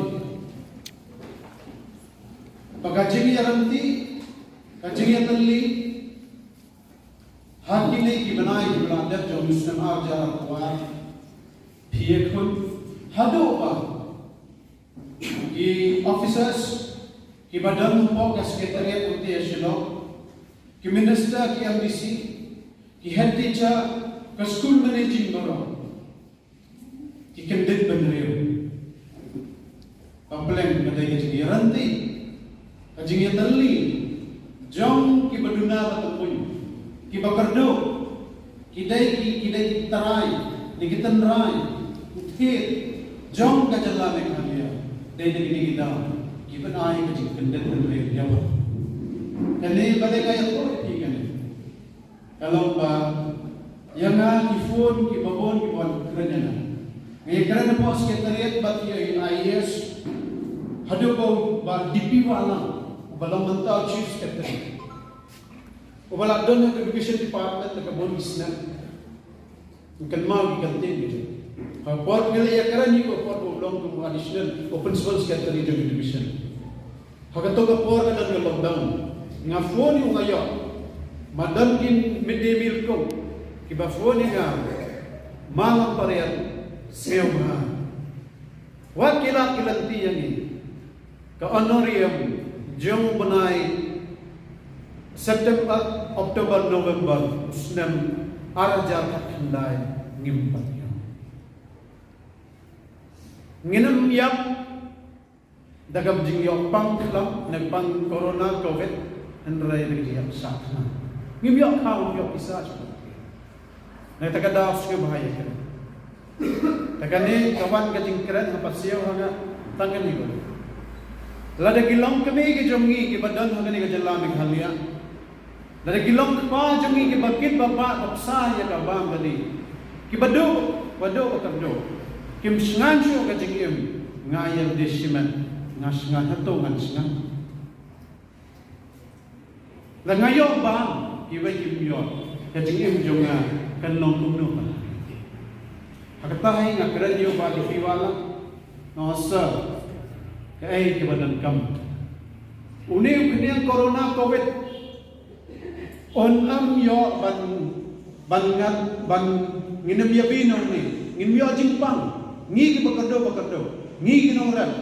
ba ka jingïaryntih, ka jingïatylli ha kine ki bnai kiba la dep jong u snem ar hajar arphew ar, phi ïakhun haduh ba ki officers kiba don hapoh ka secretariat u te Shillong, ki minister, ki M D C, ki head teacher, ka school managing baroh ki kyndit bynriew. Ka pleng ka dei ka jingïaryntih, ka jingïatylli jong kiba duna ba tymmen, kiba kyrduh, ki dei ki, ki dei ki trai, ki dei ki tynrai, ki thied jong ka jylla Meghalaya. Dei na kine ki daw kiban ai ka jingkyndit bynriew ïa baroh. Kane ba dei ka ïathuh ïa phi kane. Ka long ba ïa nga ki phone kiba bun kiba wan kren ïa nga. Nga ïakren hapoh secretariat bad ïa i A S haduh ba, ba D P Wahlang ba long mynta chief secretary, uba la don ha ka education department la ka bun ki snem. Nga kynmaw ki kyntien ki jong u ha por nga la ïakren ïa u ha por ba u long kum u additional, u principal secretary jong education. Ha kato ka por ka don ka lockdown. Nga phone ïa u, nga ïoh. Ma don ki mid day meal cook kiba phone ïa nga, ma nga pariat sngewbha. Wat ki lad ki lynti ïa ngi. Ka honorarium jong u bnai September, October, November u snem ar hajar khatkhyndai ngim pat ïoh. Ngin ym ïap da ka jingïoh pang khlem, ne pang corona covid, hynrei da ka jingïoh sah khnang. Ngim ïoh khaw, ngim ïoh pisa shuh. Na kata ka daw sngewbha ïa kren. Te kane ka wan ka jingkren ha pasiaw ha nga tang kane ko. Lada ki longkmie ki jong ngi kiba don ha kane ka jylla Meghalaya, lada ki longkpa jong ngi kiba kit ba pah ka bsa ïa ka bam ka dih, kiba duh ba duh ba kyrduh, kim sngewsih shuh ka jingim, nga ïa lade shimet, nga sngew hato ngan sngew. Lada nga ïoh bam, kiwei kim ïoh, ka jingim jong nga kan long kumno pat? Ha kata hi nga kren ïa u Bah D P Wahlang, nga ong sir, kaei kaba donkam? Une u khñiang corona covid un ym ïoh ban, ban ngat, ban, ngin ym ïa bynong ne, ngin ym ïoh jingpang. Ngi kiba kyrduh ba kyrduh, ngi ki nongrep.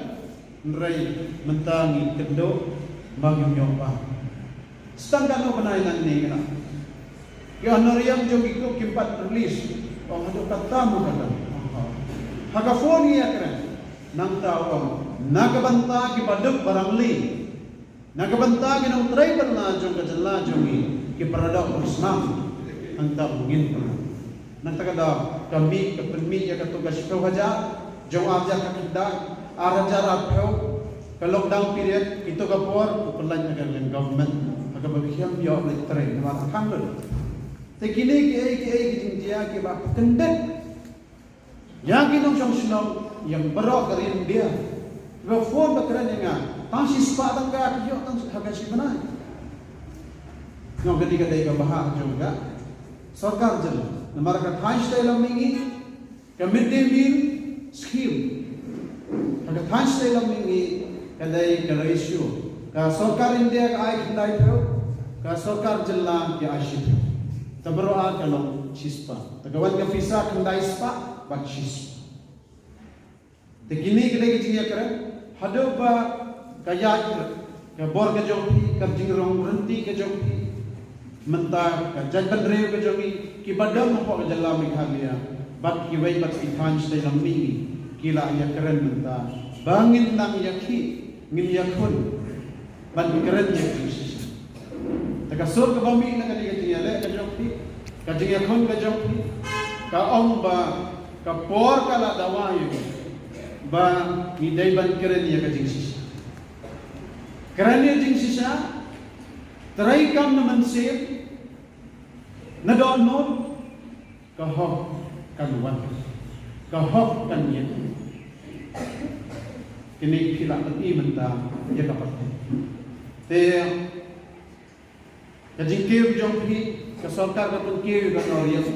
Hynrei mynta ngi kynduh ba ngim ïoh bam. Sa tang katno bnai nangne kane, ki honorarium jong ki cook kim pat release. Ong haduh katta mo katta. Ha ka phone ngi ïakren, nangta ong na ka bynta kiba duk ba rangli, na ka bynta ki nongtrei bylla jong ka jylla jong ngi, ki paradoh ba snam, nangta ngin pynlong. Na kata ka daw ka mih, ka pynmih ïa kato ka shiphew hajar jong ar hajar khatkhyndai, ar hajar arphew, ka lockdown period, kito ka por u pynlait na ka liang government ha kaba kham ïoh leit trei namar ka khang lut. Te kine kiei kiei ki jingjia kiba kyndit ïa ki nongshong shnong, ïa baroh ka ri India. Ba phone ba kren ïa nga, tang shispah tyngka ki ïoh tang ha ka shi bnai. Nga ong kane ka dei ka bhah jong ka sorkar jylla. Namar ka thaiñ shatei lam mihngi ka mid day meal scheme, ha ka thaiñ shatei lam mihngi ka dei ka ratio, ka sorkar India ka ai khyndaiphew, ka sorkar jylla ka ai shiphew. Te baroh ar ka long shispah. Te ka wan ka pisa khyndai spah bad shispah. Te kine ka dei ka jingïakren haduh ba ka ïaid ka bor ka jong phi, ka jingrong ryntih ka jong phi. Mynta ka jaitbynriew ka jong ngi kiba don hapoh ka jylla Meghalaya bad kiwei pat ki thaiñ shatei lam mihngi ki la ïakren mynta ba ngin nang ïakhih, ngin ïakhun ban kren ïa ka jingshisha. Te ka sur kaba mih na kane ka jingïaleh ka jong phi, ka jingïakhun ka jong phi, ka ong ba ka por ka la dawa ïa ngi ba ngi dei ban kren ïa ka jingshisha. Kren ïa ka jingshisha, treikam na mynsiem, na dohnud, ka hok kan wan, ka hok kan ïaid. Kine phi lah ban i mynta ïa ka pyrthei. Te ka jingkiew jong phi, ka sorkar ka pynkiew ïa ka honorarium.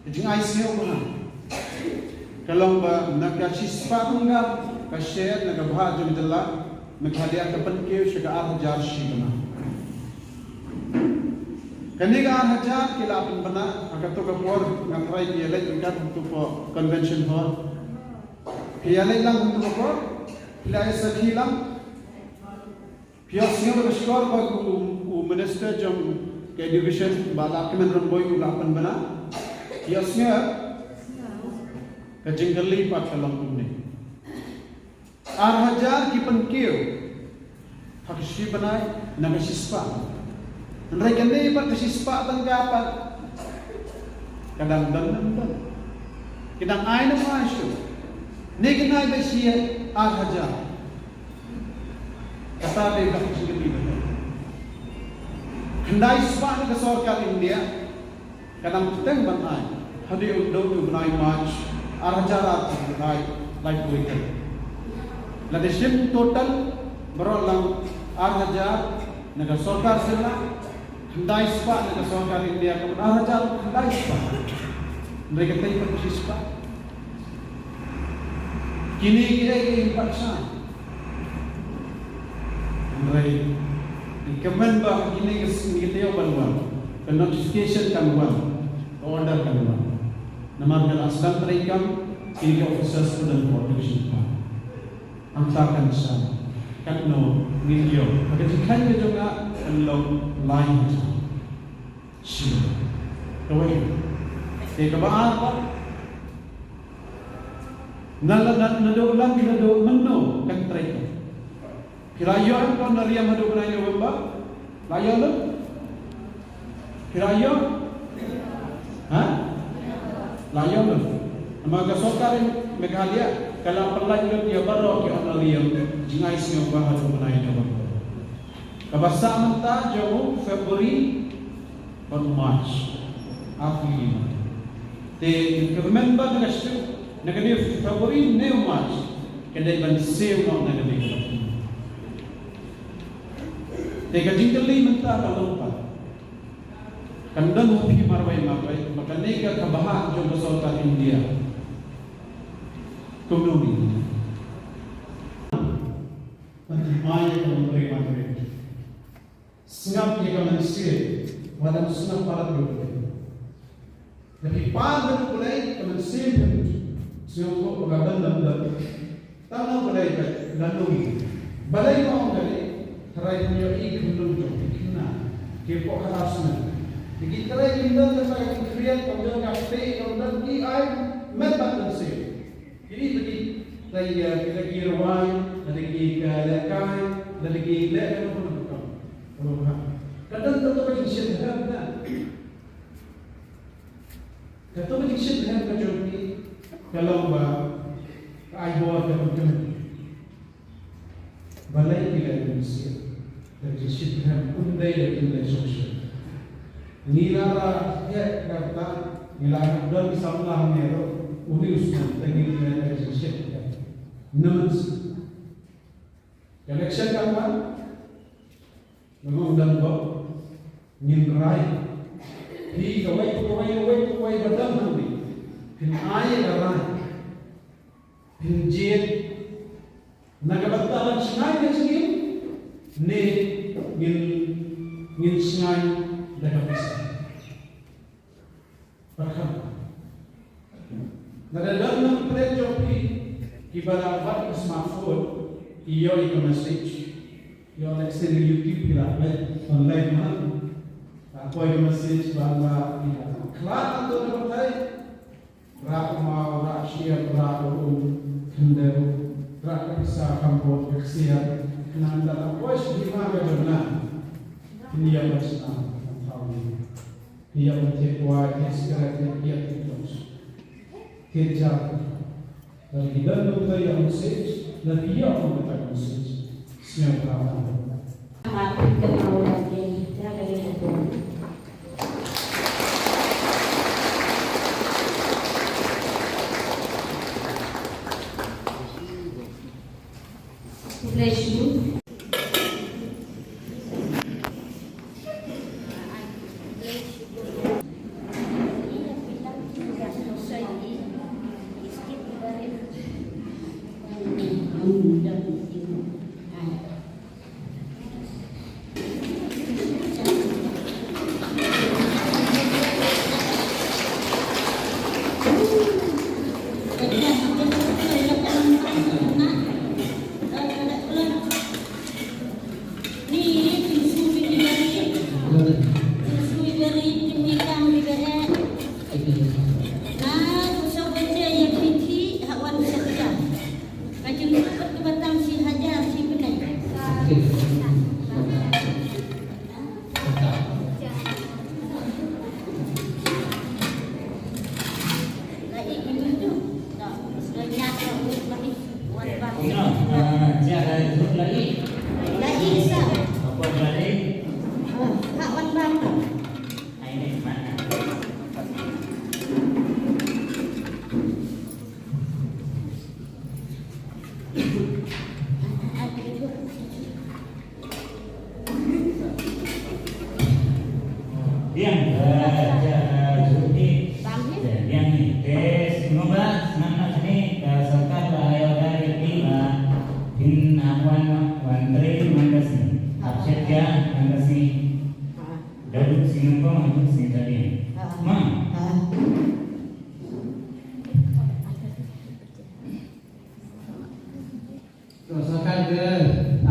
Ka Jingai sngewbha ka long ba na ka shispah tyngka ka share na ka bhah jong jylla Meghalaya ka pynkiew sha ka ar hajar shi bnai. Kane ka ar hajar ki la pynbna ha kato ka por nga trai ki ïaleit ryngkat ha kato ka convention hall. Ki ïaleit lang ha kato ka por, ki la ïasakhi lang. Phi ïohsngew da ka shkor ba u, u minister jong ka education, Bah Lahkmen Rymbui u la pynbna. Phi ïohsngew? Ka jingkylli pat ka long kumne. Ar hajar ki pynkiew ha ka shi bnai na ka shispah. Hynrei kane pat ka shispah tyngka pat ka dang don ne ym don. Ki dang ai ne ym ai shuh. Ne kane ba shi ar hajar. Kata dei ka jingkylli ba. Khyndai spah na ka sorkar India ka dang bteng ban ai hadien u dei u bnai March ar hajar arphew lai, laiphew wei. Lada shim total baroh lang ar hajar na ka sorkar jylla, khyndai spah na ka sorkar India, ka mut ar hajar khyndai spah. Hynrei katei pat shi spah. Kine ki dei ki impact sha. Hynrei ïa ka mynba kine ki sngi ki taïew ban wan, ka notification kan wan, ka order kan wan. Namar ka la sdang treikam, kine ki officers ka don protection pa. Hangta kan sa, katno ngin ïoh. Ha ka jingkhein ka jong nga kan long lai hajar. Shi. Kawei. Te kaba ar pat. Na la na, naduh lan naduh mynno kan trei ka. Phi la ïoh em ko na riam haduh bnai November? La ïoh lut? Phi la ïoh? Ha? La ïoh lut. Namar ka sorkar Meghalaya ka la pynlait lut ïa baroh ki honorarium jingai sngewbha haduh bnai November. Kaba sah mynta jong u February bad March. Arphew lima. Te ka remember na ka shu na ka dei February ne March. Ka dei ban siew noh na ka dei. Te ka jingkylli mynta ka long pat. Kan don ha phi marwei marwei ba kane ka kaba hap jong ka sorkar India. Kumno ni. Ban jemai ïa ka marwei marwei. Sngap ïa ka mynsiem, wat ym sngap palat ïa U Blei. Lada phi pan bad U Blei, ka mynsiem phin sngewthuh ba ka don dang don. Tang U Blei ka la nung. Balei ma ong kane, tharai phin ïohi khyndew jong phi khynnah. Ki pok ha snem. Ki tharai kim don kata ka jingkhriat, kam don ka kti, kam don ki ai met bad mynsiem. Kine ki, lada ki, lada ki rwai, lada ki, eh, lehkai, lada ki leh, lada ki, ka don kato ka jingshit hem na. Kato ka jingshit hem ka jong ki, ka long ba, ka ai bor ka jong ki. Balei ki leh mynsiem. Ka jingshit hem ym dei da kin leh shongshit. Ngi la ra heh kata, ngi la don samla hangne ruh, uni u snem te ngi leh ka jingshit hem. Namar shi. Ka election kan wan, nga ong dang bok, ngin rai. Phi kawei, kawei, kawei, kawei ba dang hangne. Phin ai ka rai. Phin jied na ka bynta ban shngaiñ ka jingim ne ngin, ngin shngaiñ da ka pisa. Pyrkhat. Lada don nongpyrkhat jong phi kiba la bat ka smartphone, ki ïoh ïa ka message. Ïoh lehse na YouTube ki la peit online man. La poi ka message ba la ki la khlad to na batai. Rah u maw, rah shyiap, rah u um khyndew, rah ka pisa kham bun ka ksiar, khnang ba la poi sha hima ka jong nga. Phin ïa ban shna, phin thaw ni. Phin ïa ban thied wai, thied sigaret, thied piat, thied doh. Thied jar. Lada ki don nongthoh ïa u message, lada ki ïoh nongthoh ïa u message. Sngewbha ban. Bless you. Ka jingkut ka batang shi hajar shi bnai. La i ki tu tu. Da, da nyat ka u la i. Wan bang. Ino, ah, ja la i. La i sa. Apa la i? Ah, ha wan bang. Ai ni mana? Biang, eh, ja, eh, Judy. Biang ni. Te, ngomba, semangat ni, ka sorkar la ayo dari ti la, phin na wan, wan dari man ka sngi. Hap shet ya, man ka sngi. Dabut sngi nongpong, habut sngi tadi. Ma. To, sorkar ka,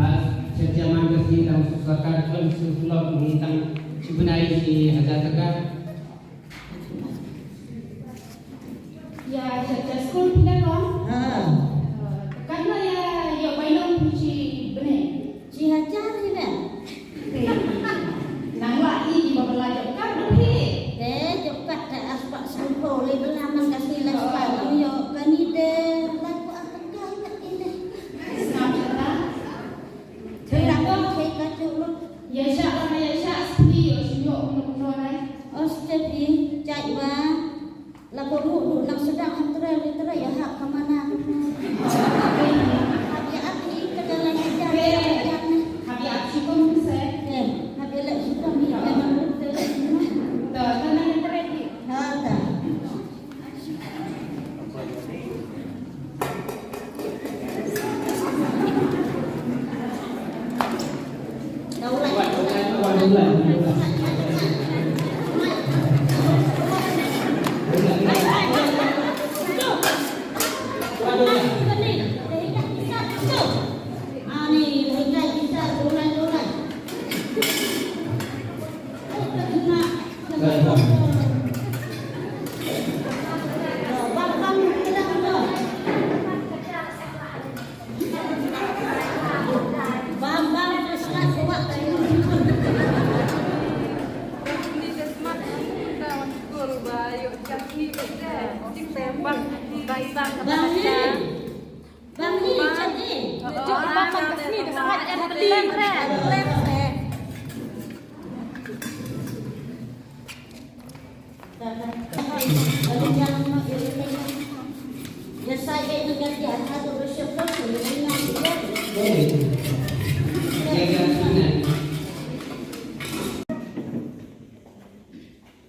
ah, setiap man ka sngi tang sorkar ka shu slot ngi tang shu bnai shi hajar taka. Ya, setiap skul pindah ko? Ha. Katno ya, ya bainong shi bnai. Shi hajar hi ne. Nang la i ba la jop kat hi. Te jop kat ka aspak sngewthuh le bala man ka sila spak lam yo kani de la ko akan ka hi kat ine. Sngap ta. Te la ko te ka tu lo. Ya sha la ya sha spi yo shu yo no no nai. Ostepi jai wa. La ko ruh ruh nang sedang hap trai ni trai ya hap ka mana. Hap ya ati ka dalam ya jam ya jam ni. Hap ya ati ko mung se. Eh, hap ya lek suka ni ya nang ruh trai ni. Ta ta nang trai ni. Ha ta.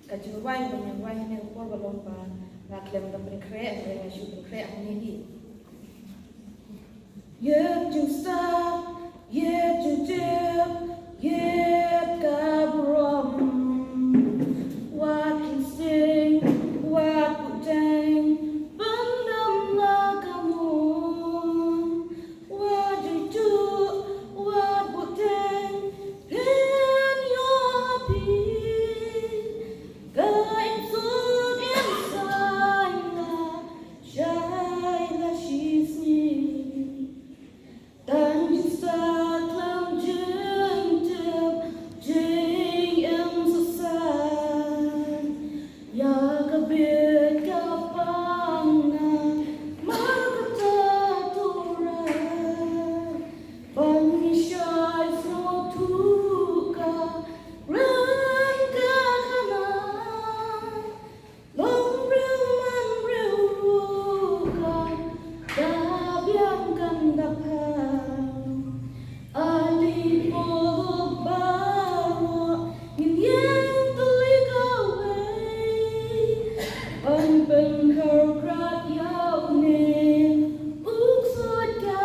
Ka jingrwai ba ngi rwai ha kane ka por ba long ba nga khlem da pynkhreh, hynrei nga shu pynkhreh hangne hi. Ïeit jingstad, ïeit jingtip, ïeit ka burom. Wat kheiñ sting, wat puteng, pyndam la ka mon. Wat jingtuh, wat puteng, phin ïoh phi. Ka imsuk imsaiñ la shai la shisngi. Tang jingstad khlem jingtip jingim sasaiñ. Ïa ka bit ka pang na mar kata Torah. Ban ngi shai sngewthuh ka ren ka khana. Long briew man briew ruh ka da biang kan da phaw. Ai leit pop baroh ngin ïeng tylli kawei. Ban pynkhar krat ïa une u ksuid ka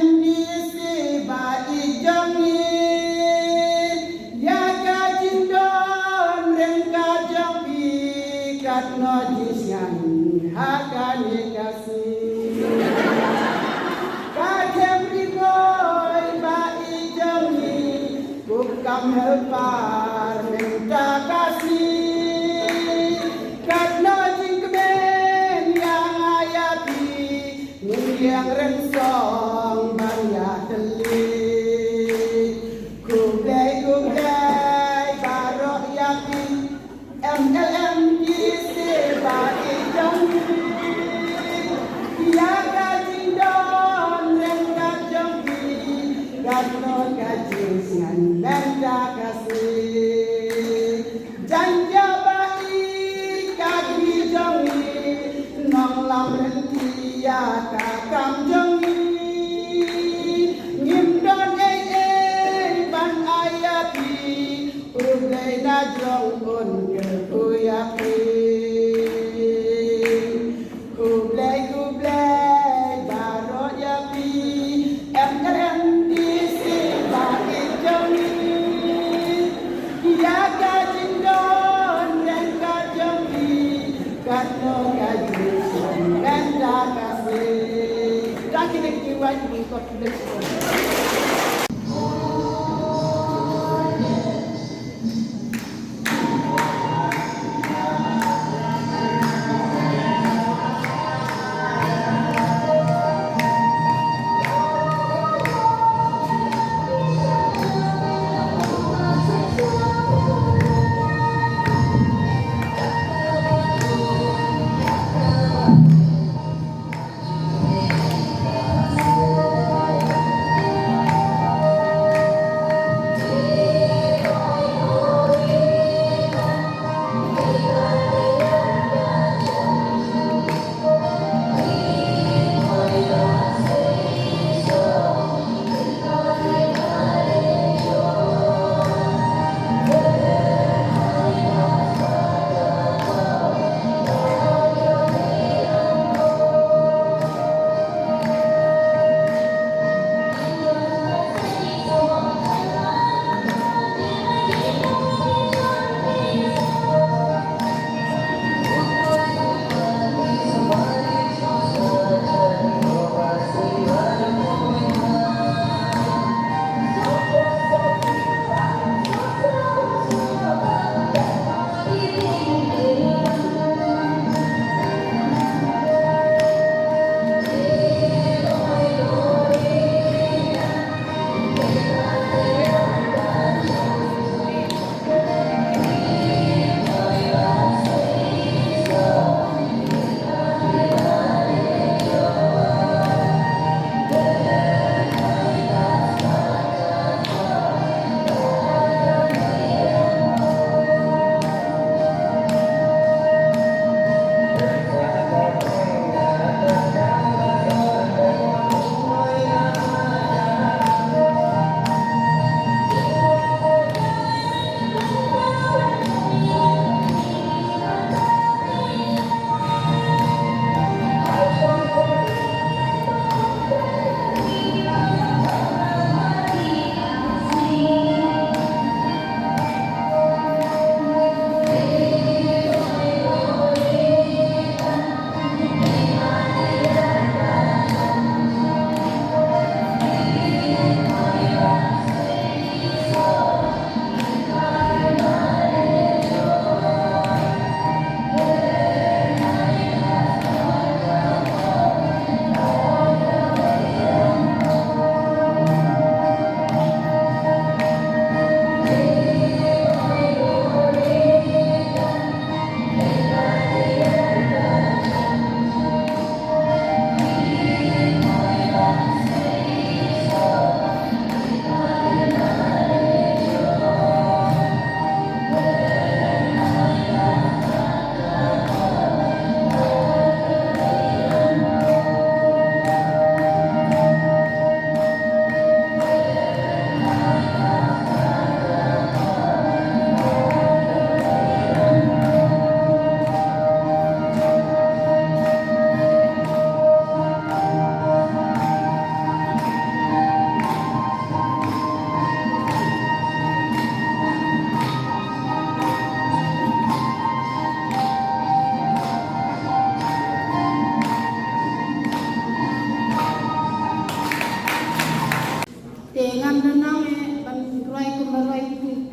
Di si ba i jong i, ïa ka jingdon ryngkat jong phi, katno jingsngiat ha kane ka sngi. Ka khem ri boi ba i jong i, kup kam helper mynta ka sngi. Katno jingkmen ïa nga ïa phi, ngi liang rynsan song ban ïa tylli. Khublei khublei baroh ïa phi, M L M D C ba i jong i. Ïa ka jingdon ryngkat jong phi, katno ka jingsngiat mynta ka sngi. Jan jia ba i ka kmie jong i, nonglam lynti ïa ka kam jong i. Ngim don ei ei ban ai ïa phi, U Blei na jrong un kyrkhu ïa phi. Khublei khublei baroh ïa phi, M L M D C ba i jong i. Ïa ka jingdon ryngkat jong phi, katno ka jingsngiat mynta ka sngi. Thank you, thank you, thank you, God bless you.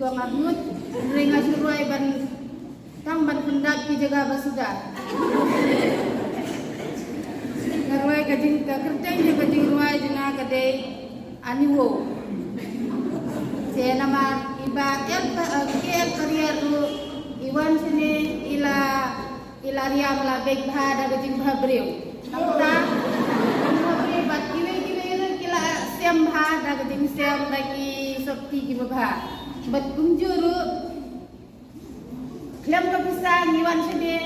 Nga mut, hynrei nga shu rwai ban tang ban pyndap ki jaka ba suda. Nga rwai ka jing, ka kyrteng jong ka jingrwai jong nga ka dei Ani Wow. Te namar i Bah L Pa-, eh, K L Pariat ruh i wan shane i la I la riam la beit bha da ka jingbha briew. Nangta, jingbha briew bad kiwei kiwei ruh ki la sem bha da ka jingsem da ki sopti kiba bha. Bad kumjuh ruh, khlem ka pisa ngi wan shane,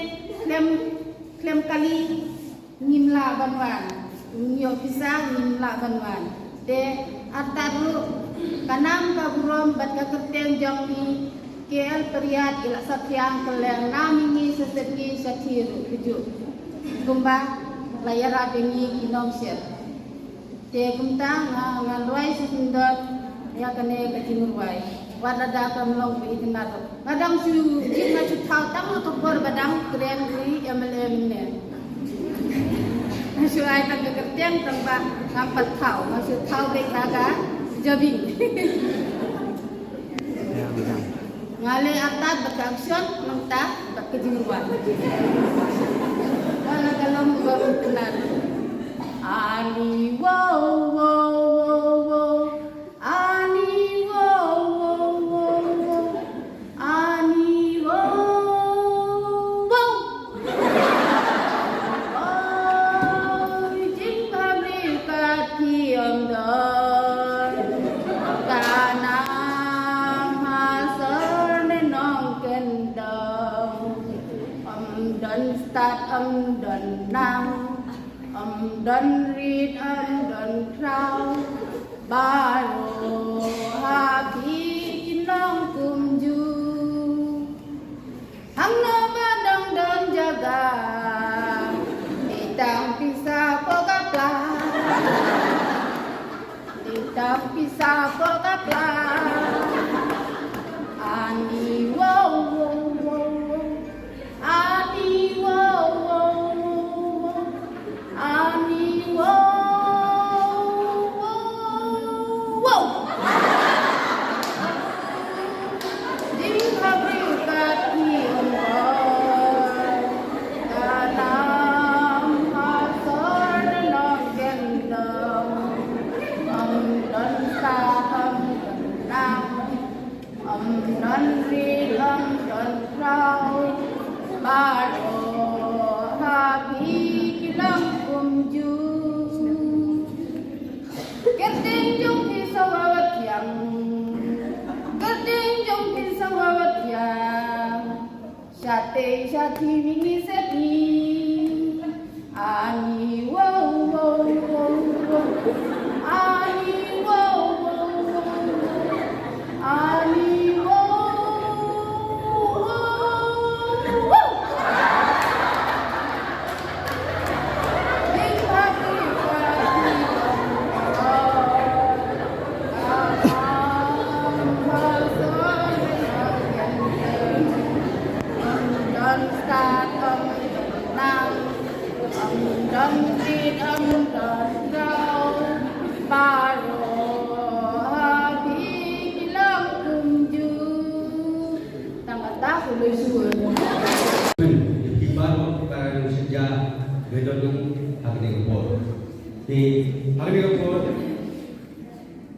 khlem, khlem kali ngim lah ban wan. Ngi ïoh pisa ngim lah ban wan. Te artat ruh ka nam ka burom bad ka kyrteng jong i K L Pariat i la saphriang kylleng nam i ngi sa syrki sa thir ruh kajuh. Kumba la ïarap ïa ngi ki nongshit. Te kumta nga, nga rwai sa sendot ïa kane ka jingrwai. Wat lada kam long ba itynnad ruh. Nga dang shu, jin nga shu thaw tang ha ka por ba dang kren ri M L A mynne. Nga shu ai tang ka kyrteng tang ba ngam pat thaw, nga shu thaw beit ha ka jabieng. Nga leh artat bad ka action, nangta bad ka jingrwai. Wala ka long ba itynnad. Ani wow wow wow wow. Ani wow wow wow wow. Ani wow wow. Oi, jingbhabriew kat ki ym don. Ka nam ha sor ne nongkyndong. Ym don stad, ym don nang. Ym don rit, ym don khraw. Baroh ha phi ki nongkumjuh. Hangno ba dang don jaka, dei tang pisa hapoh ka pla. Dei tang pisa hapoh ka pla. Ani wow wow wow wow. Ani wow wow wow wow. Ani wow wow wow. Jingbhabriew kat ki ym don. Ka nam ha sor ne nongkyndong. Ym don stad, ym don nang. Ym don rit, ym don khraw, baroh ha phi ki long kumjuh. Kyrteng jong phi sa wat thiang, kyrteng jong phi sa wat thiang. Shatei shathie mi ngi shet ngi. Ani wow wow wow wow. Ani wow wow wow wow. Ani wow wow wow. Big happy party. Don stad, don nang, don rit, don khraw, baroh ha phi ki long kumjuh. Tang kata ku lui suan. Ki baroh para nongshynja ba don ha kane ka por. Te ha kane ka por,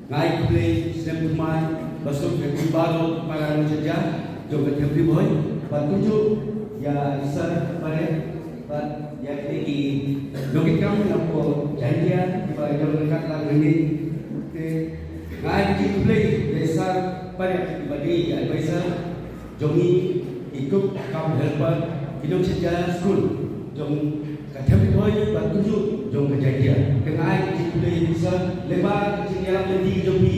nga ai khublei snem thymmai ba suk ïa phi baroh para nongshynja jong ka Them Ri Bhoi, bad kumjuh ïa i Sir Pariat bad ïa kine ki nongkitkam na ka por Jaintia kiba ïadon ryngkat lang hangne. Te nga ai khublei ïa i Sir Pariat kiba dei ïa i advisor jong ngi, i cook cum helper, ki nongshynja skul jong ka Them Ri Bhoi bad kumjuh jong ka Jaintia. Te nga ai ka jingkhublei ïa phi sir lyngba ka jingïalam lynti jong phi.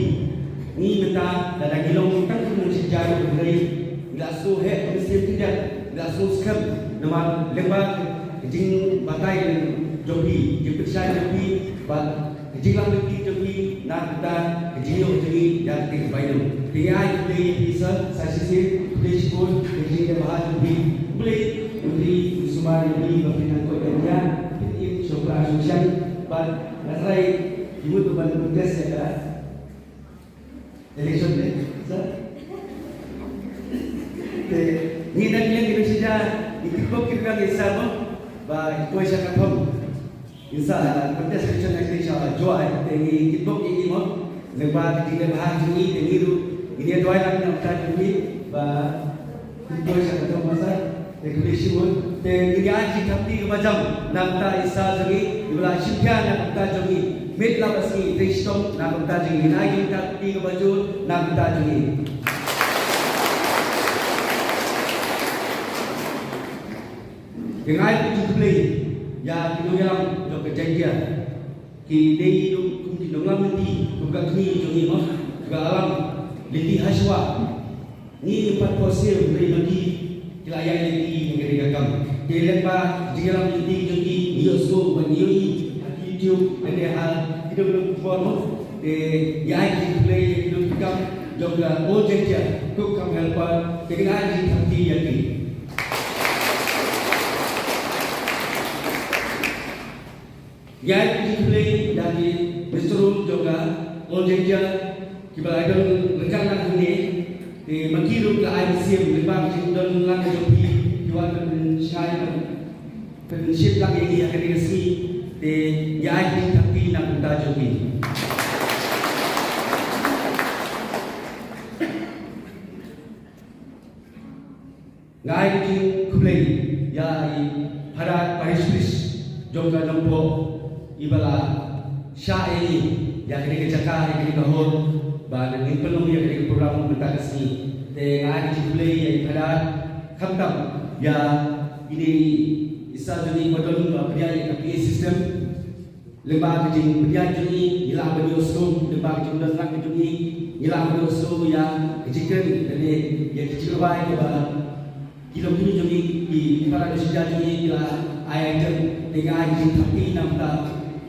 Ngi mynta lada ngi long tang ki nongshynja, hynrei ngi la sngewheh mynsiem khyndiat, ngi la sngewskhem namar lyngba ka jingbatai jong phi, jingpynshai jong phi bad ka jinglang lynti jong phi na ka bynta ka jingïoh jong ngi ïa ka ktien ka bainong. Te ngi ai khublei ïa phi sir sa shisien, khublei shibun ïa ka jingïadei bha jong phi. Khublei Myntri Sumar ïa phi ba phin nang koit nang khiah, phin im sha u Prah sha u Shan bad nga trai ki mut ban contest ïa ka election ne sir. Isa mo, ba i poi sha ka thong. Isa, contestation acting sha Jowai, te ngi kitbok ïa i mo. Lyngba ka jingleh bha jong i, te ngi ruh ngin ïa duwai lang na ka bynta jong i, ba i poi sha ka thong masa. Te khublei shibun, te ngin ïa ai ka jingthap kti kaba jam na ka bynta i Isa jong i, iba la shim khia na ka bynta jong i. Miet la ba sngi, trei shitom na ka bynta jong i, ngin ai ka jingthap kti kaba jur na ka bynta jong i. Te nga ai ka jingkhublei ïa ki nongïalam jong ka Jaiñtia. Ki dei kum ki nongïalam lynti, kum ka kmie jong ngi mo, kiba ïalam lynti ha shuwa. Ngi pat pyrshang ïa ki, ki la ïaid lynti ïa kane ka kam. Te lyngba jingïalam lynti jong ki, ngi ïohsngew bad ngi ïohi ha YouTube, lane ha ki dong ki por mo. Te ngi ai ka jingkhublei ïa ki nongtrei kam jong ka All Jaiñtia Cook cum Helper, te ngi ai ka jingthap kti ïa ki. Ngi ai ka jingkhublei ïa ki Mister Room jong ka All Jaiñtia kiba la don ryngkat lang hangne. Te ma ki ruh la ai mynsiem lyngba ka jingdon lang jong ki, ki wan ban pynshai, ban pynshit lang ïa ngi ha kane ka sngi. Te ngi ai ka jingthap kti na ka bynta jong ki. Nga ai ka jingkhublei ïa i Phadar Parish Priest jong ka Nongpoh, iba la shah ïa ngi ïa kane ka jaka, ïa kane ka hall, ba ngin pynlong ïa kane ka program mynta ka sngi. Te nga ai ka jingkhublei ïa i Phadar, khamtam ïa ine i Isa jong ngi ba don ba pdiang ïa ka P A system. Lyngba ka jingpynïaid jong ngi, ngi lah ban ïohsngew, lyngba ka jingdon lang ka jong ngi, ngi lah ban ïohsngew ïa ka jingkren lane ïa ka jingrwai kaba ki longkmie jong ngi, ki para nongshit ja jong ngi, ki la ai item. Te nga ai ka jingthap kti na ka bynta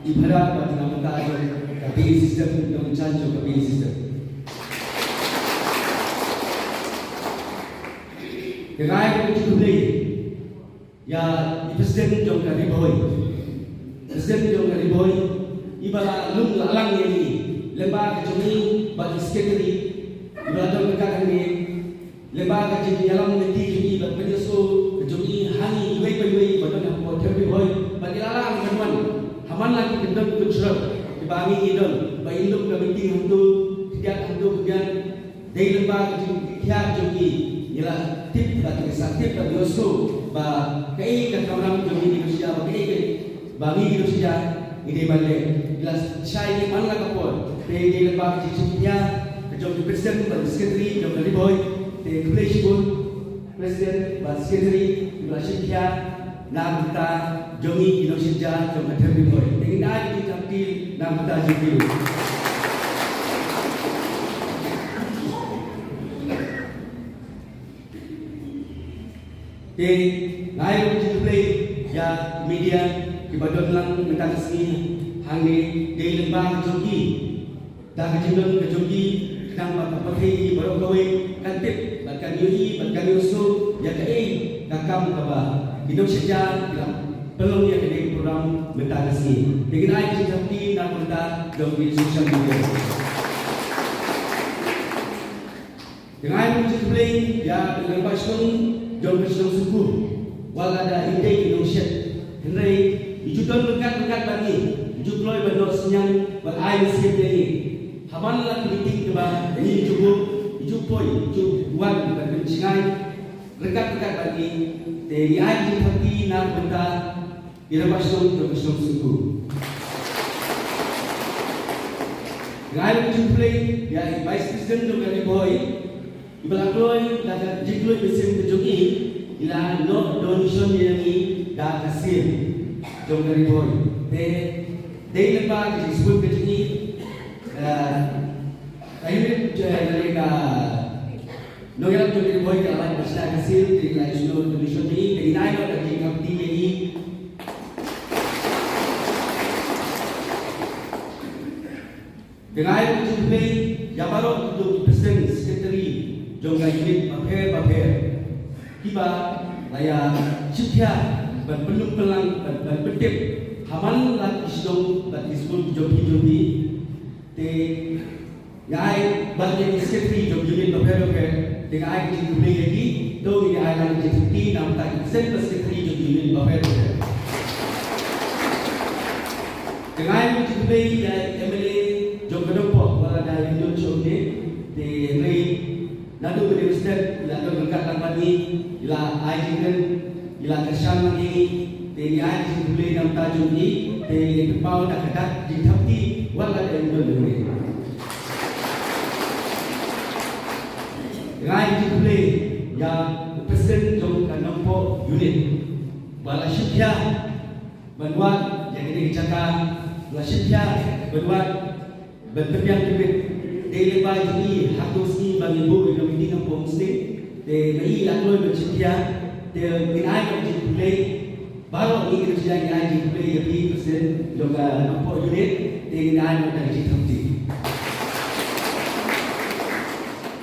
i Phadar bad na ka bynta jong ka P A system, jong ka jong ka P A system. Te nga ai ka jingkhublei ïa i President jong ka Ri Bhoi. President jong ka Ri Bhoi, iba la lum la lang ïa ngi, lyngba ka jong ngi bad i Secretary, iba la don ryngkat hangne, lyngba ka jingïalam lynti jong ngi bad pynïasoh ka jong ngi ha ngi iwei pa iwei ba don hapoh Them Ri Bhoi, bad i la lang ban wan ha man la ki kyndon kynshlur kiba ngi ngi don, ba in lum ka meeting hangto khyndiat, hangto khyndiat. Dei lyngba ka jingkhiah jong ki, ngi la tip bad ngi sa tip bad ngi ïohsngew ba kaei ka kamram jong ngi ki nongshit ja, ba kaei ka, ba ngi ki nongshit ja ngi dei ban leh. Ngi la shai ïa man la ka por. Te dei lyngba ka jingshim khia ka jong ki President bad Secretary jong ka Ri Bhoi. Te khublei shibun President bad Secretary kiba la shim khia na ka bynta jong ngi ki nongshit ja jong ka Them Ri Bhoi. Te ngin ai ka jingthap kti na ka bynta jong ki. Te nga ai ruh ka jingkhublei ïa ki media kiba don lang mynta ka sngi hangne, dei lyngba ka jong ki. Da ka jingdon ka jong ki, khnang ba ka pyrthei baroh kawei kan tip bad kan ïohi bad kan ïohsngew ïa kaei ka kam kaba ki nongshit ja ki la pynlong ïa kane ka program mynta ka sngi. Te ngin ai ka jingthap kti na ka bynta jong ki social media. Te nga ai ruh ka jingkhublei ïa ka rangbah shnong jong ka shnong Sengkur. Wat la da ym dei ki nongshit, hynrei ki ju don ryngkat ryngkat bad ngi, ki ju kloi ban noh synñiang ban ai mynsiem ïa ngi. Ha man la ki meeting kiba ngi ju buh, ki ju poi, ki ju wan ban pynjngai ryngkat ryngkat bad ngi. Te ngi ai ka jingthap kti na ka bynta i rangbah shnong jong ka shnong Sengkur. Nga ai ruh ka jingkhublei ïa i Vice President jong ka Ri Bhoi, iba la kloi da ka jingkloi mynsiem ka jong i, i la noh donation ïa ngi da ka sien jong ka Ri Bhoi. Te dei lyngba ka jingsngewbha ka jong i, eh, ka unit, eh, lane ka nongïalam jong ka Ri Bhoi ka la lait ban shna ka sien, te i la ïohsngew donation jong i, te ngin ai noh ka jingthap kti ïa i. Te nga ai ruh ka jingkhublei ïa baroh ki President Secretary jong ka unit bapher bapher kiba la ïa shim khia ban pynlong pynlang, ban, ban pyntip ha man la ki shnong bad ki skur ki jong phi jong phi. Te nga ai bad ïa ki Secretary jong unit bapher bapher, te nga ai ka jingkhublei ïa ki. To ngin ai lang ka jingkhublei na ka bynta ki President bad Secretary jong ki Union bapher bapher. Te nga ai ka jingkhublei ïa u M L A jong ka Nongpoh, wat la da u don shuh ne, te hynrei naduh mynne u President u la don ryngkat lang bad ngi, u la ai jingkren, u la kyrshan lang ïa ngi, te ngi ai ka jingkhublei na ka bynta jong ngi, te ngi pynpaw da ka dak jingthap kti wat la da u don ne. Nga ai jingkhublei ïa u President jong ka Nongpoh Unit ba la shim khia ban wad ïa kane ka jaka, la shim khia ban wad ban pynbiang pynbit. Dei lyngba jong i ha kato ka sngi ba ngin buh ïa ka meeting ha Nongpoh State, te ma i la kloi ban shim khia, te ngin ai ka jingkhublei. Baroh ngi ki nongshong shnong ngi ai jingkhublei ïa phi President jong ka Nongpoh Unit, te ngi ai ka jingthap kti.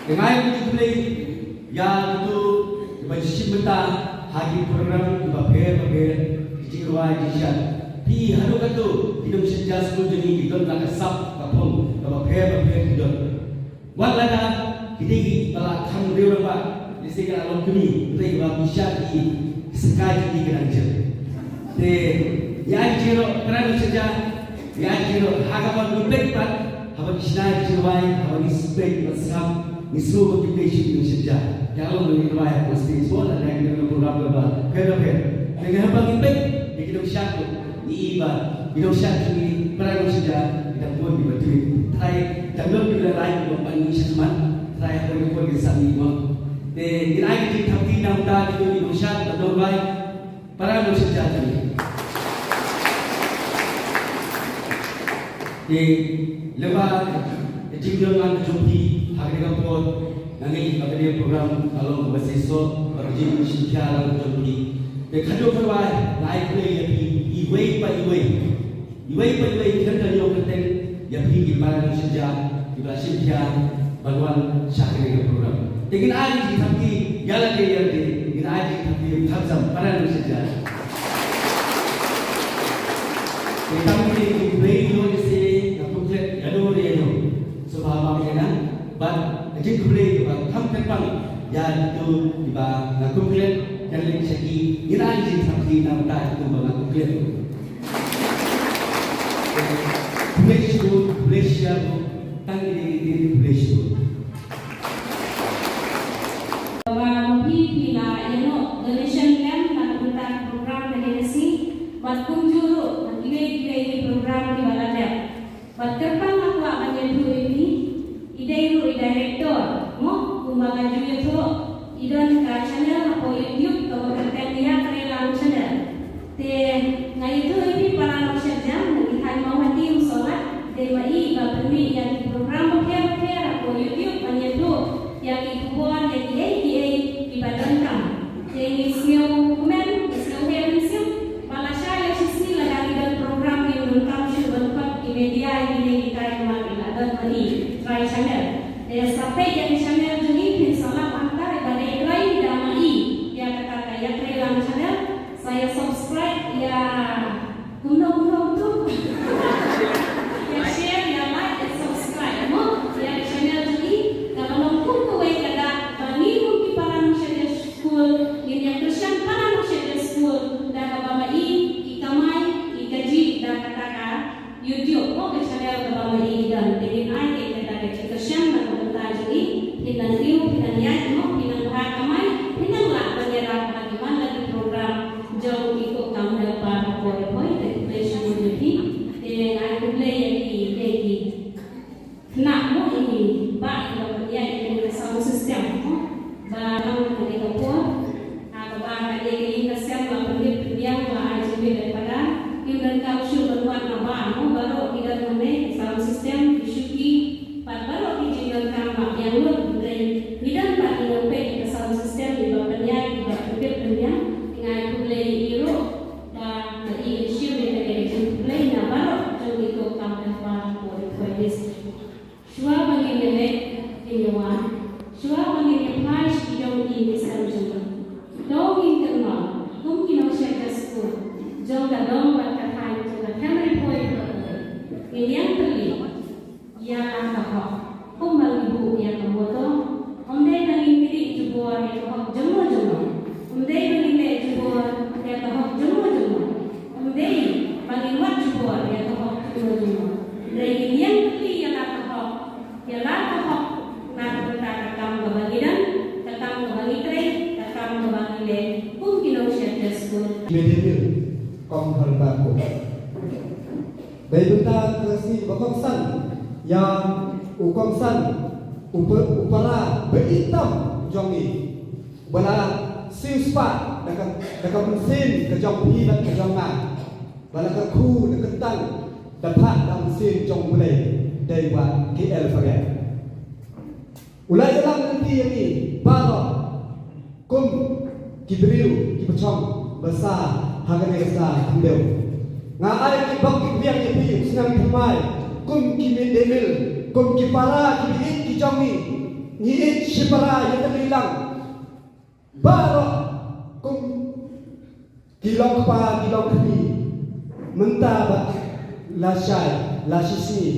Ngi ai jingkhublei ïa kito kiba shim bynta ha ki program kiba pher bapher, ki jingrwai jingshad. Phi haduh kato ki nongshad skul jong ngi ki don la ka sap ka phong kaba pher bapher ki don. Wat lada ki dei kiba la kham briew rangbah, lehse ka la long kmie, hynrei ba ki shad ki, ki sngewsih ki, ki nang jur. Te ïa ki jingïaroh para nongshad, ïa ki jingïaroh ha kaba ngi peit pat, haba ngi shna ki jingrwai, haba ngi peit bad sngap, ngi sngew ba kim dei shuh ki nongshad. Ka long ba ngi rwai ha stage, wat lada ki don program kaba pher bapher. Te haba ngi peit ïa ki nongshad, ngi i ba ki nongshad jong ngi, para nongshad, ki dang bun kiba tuid. Trai dang don kiba la rai kiba pan ngi shakhmat. Trai ha kaba ngi bun ki sah ngi mo. Te ngin ai ka jingthap kti na ka bynta kito ki nongshad, ki nongrwai, para nongshad jong ngi. Te lyngba ka jingdon lang jong phi ha kane ka por, nga ngeit ba kane ka program ka long kaba shisha bad ka jingshim khia lang jong phi. Te khadduh khadwai nga ai khublei ïa phi iwei pa iwei. Iwei pa iwei, khlem da ïoh kyrteng, ïa phi ki para nongshad kiba la shim khia ban wan sha kane ka program. Te ngin ai jingthap kti ïa lade ïa lade, ngin ai jingthap kti, thap jam para nongshad. Te tang kine ki khublei ïa lade, nga khublei ïa lade ïa lade. Sngewbha ba me ïa nang bad ka jingkhublei kaba kham kyrpang ïa kito kiba nga khublei, khublei sha ki, ngin ai jingthap kti na ka bynta kito ba nga khublei. Khublei shibun, khublei shibun, tang kine ki ktien, khublei shibun. Ba ma phi phi la ïa noh donation camp na ka bynta ka program kane ka sngi, bad kumjuh ruh na kiwei kiwei ki program kiba la dep. Bad kyrpang nga kwah ban ïathuh ïa phi, i dei ruh i director, mo, kumba nga ju ïathuh, i don ka channel hapoh YouTube kaba kyrteng Ïakreilang Channel. Te nga ïathuh ïa phi para nongshad jam, ngi thaiñ Mawhati Umsongat, dei ma i ba pynmih ïa ki program bapher bapher hapoh YouTube ban ïathuh ïa ki khubor ïa kiei kiei kiba donkam. Te ngi sngew kmen, ngi sngew heh mynsiem ba lashai ïa shisngi lada ngi don program ngi donkam shuh ban khot ki media ïa kine ki kai namar ki la don ma i trai channel. Te sa peit ïa ki channel jong ngi phin sa lap hangta ba dei trai da ma i ïa kata ka Ïakreilang Channel. Sa ïa subscribe ïa kumno kumno tu. Ïa share, ïa like, ïa subscribe mo ïa ka channel jong ngi. Kaba long kum kawei ka dak ba ngi kum ki para nongshad skul ngin ïa kyrshan para nongshad skul da kaba ma i i kamai i kajih da kata ka YouTube mo, ka channel kaba ma i i don. Te ngin ai ïa kata ka jingkyrshan na ka bynta jong i. Phin nang ïoh, phin nang ïaid mo, phin nang bha kamai, phin nang lah ban ïarap ha ki man la ki program jong ki cook cum helper hapoh Ri Bhoi. Te khublei shibun ïa phi. Te nga ai khublei ïa ki, ïa ki khynnah mo, ïa ki bah kiba pynïaid ïa kane ka sound system mo. Ba nang kane ka por ha kaba kane ka ïing ka sem la pynlip pynbiang, la ai jingmut lem pada, kim donkam shuh ban wad na bah mo, baroh ki don hangne ka sound system, ki shuki, bad baroh ki jingdonkam ba biang lut. Hynrei ngi don pat ngi nang peit ïa ka sound system iba pynïaid iba pynbit pynbiang. Te nga ai khublei ïa i ruh ba ma i in shim ïa kane ka jingkhublei na baroh jong ki cook cum helper hapoh Ri Bhoi District. Shuwa ba ngin ïaleit ngin ïawan, shuwa ba ngin ïaphai sha ki jong ki ïing ki sem jong ngi, to ngin kynmaw kum ki nongshad skul jong ka dong bad ka thaiñ jong ka them Ri Bhoi. Ngin ïeng tylli ïa ka hok kumba ngi buh ïa ka motto, ym dei ba ngin kyndiah jubor ïa ka hok jong ngi jong Harbako. Dei bynta ka sngi ba kongsan ïa u kongsan u pa-, u para ba itam jong ngi, ba la siewspah da ka, da ka mynsiem ka jong phi bad ka jong nga, ba la kyrkhu da ka kyntang da phah da u mynsiem jong U Blei, dei Bah K L Pageh. U la ïalam lynti ïa ngi baroh kum ki briew kiba shong basa ha kane ka sla khyndew. Nga ai ki bok ki biang ïa phi u snem thymmai kum ki mid day meal, kum ki para kiba ïeit ki jong ngi. Ngi ïeit shipara ïatylli lang baroh kum ki long kpa ki long kmie. Mynta bad lashai lashisngi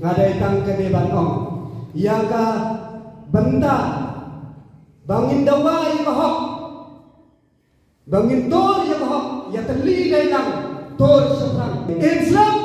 nga dei tang kane ban ong ïa ka bynta ba ngin dawa ïa ka hok, ba ngin tur ïa ka hok, ïatylli dei lang, tur shaphrang. Ngin slem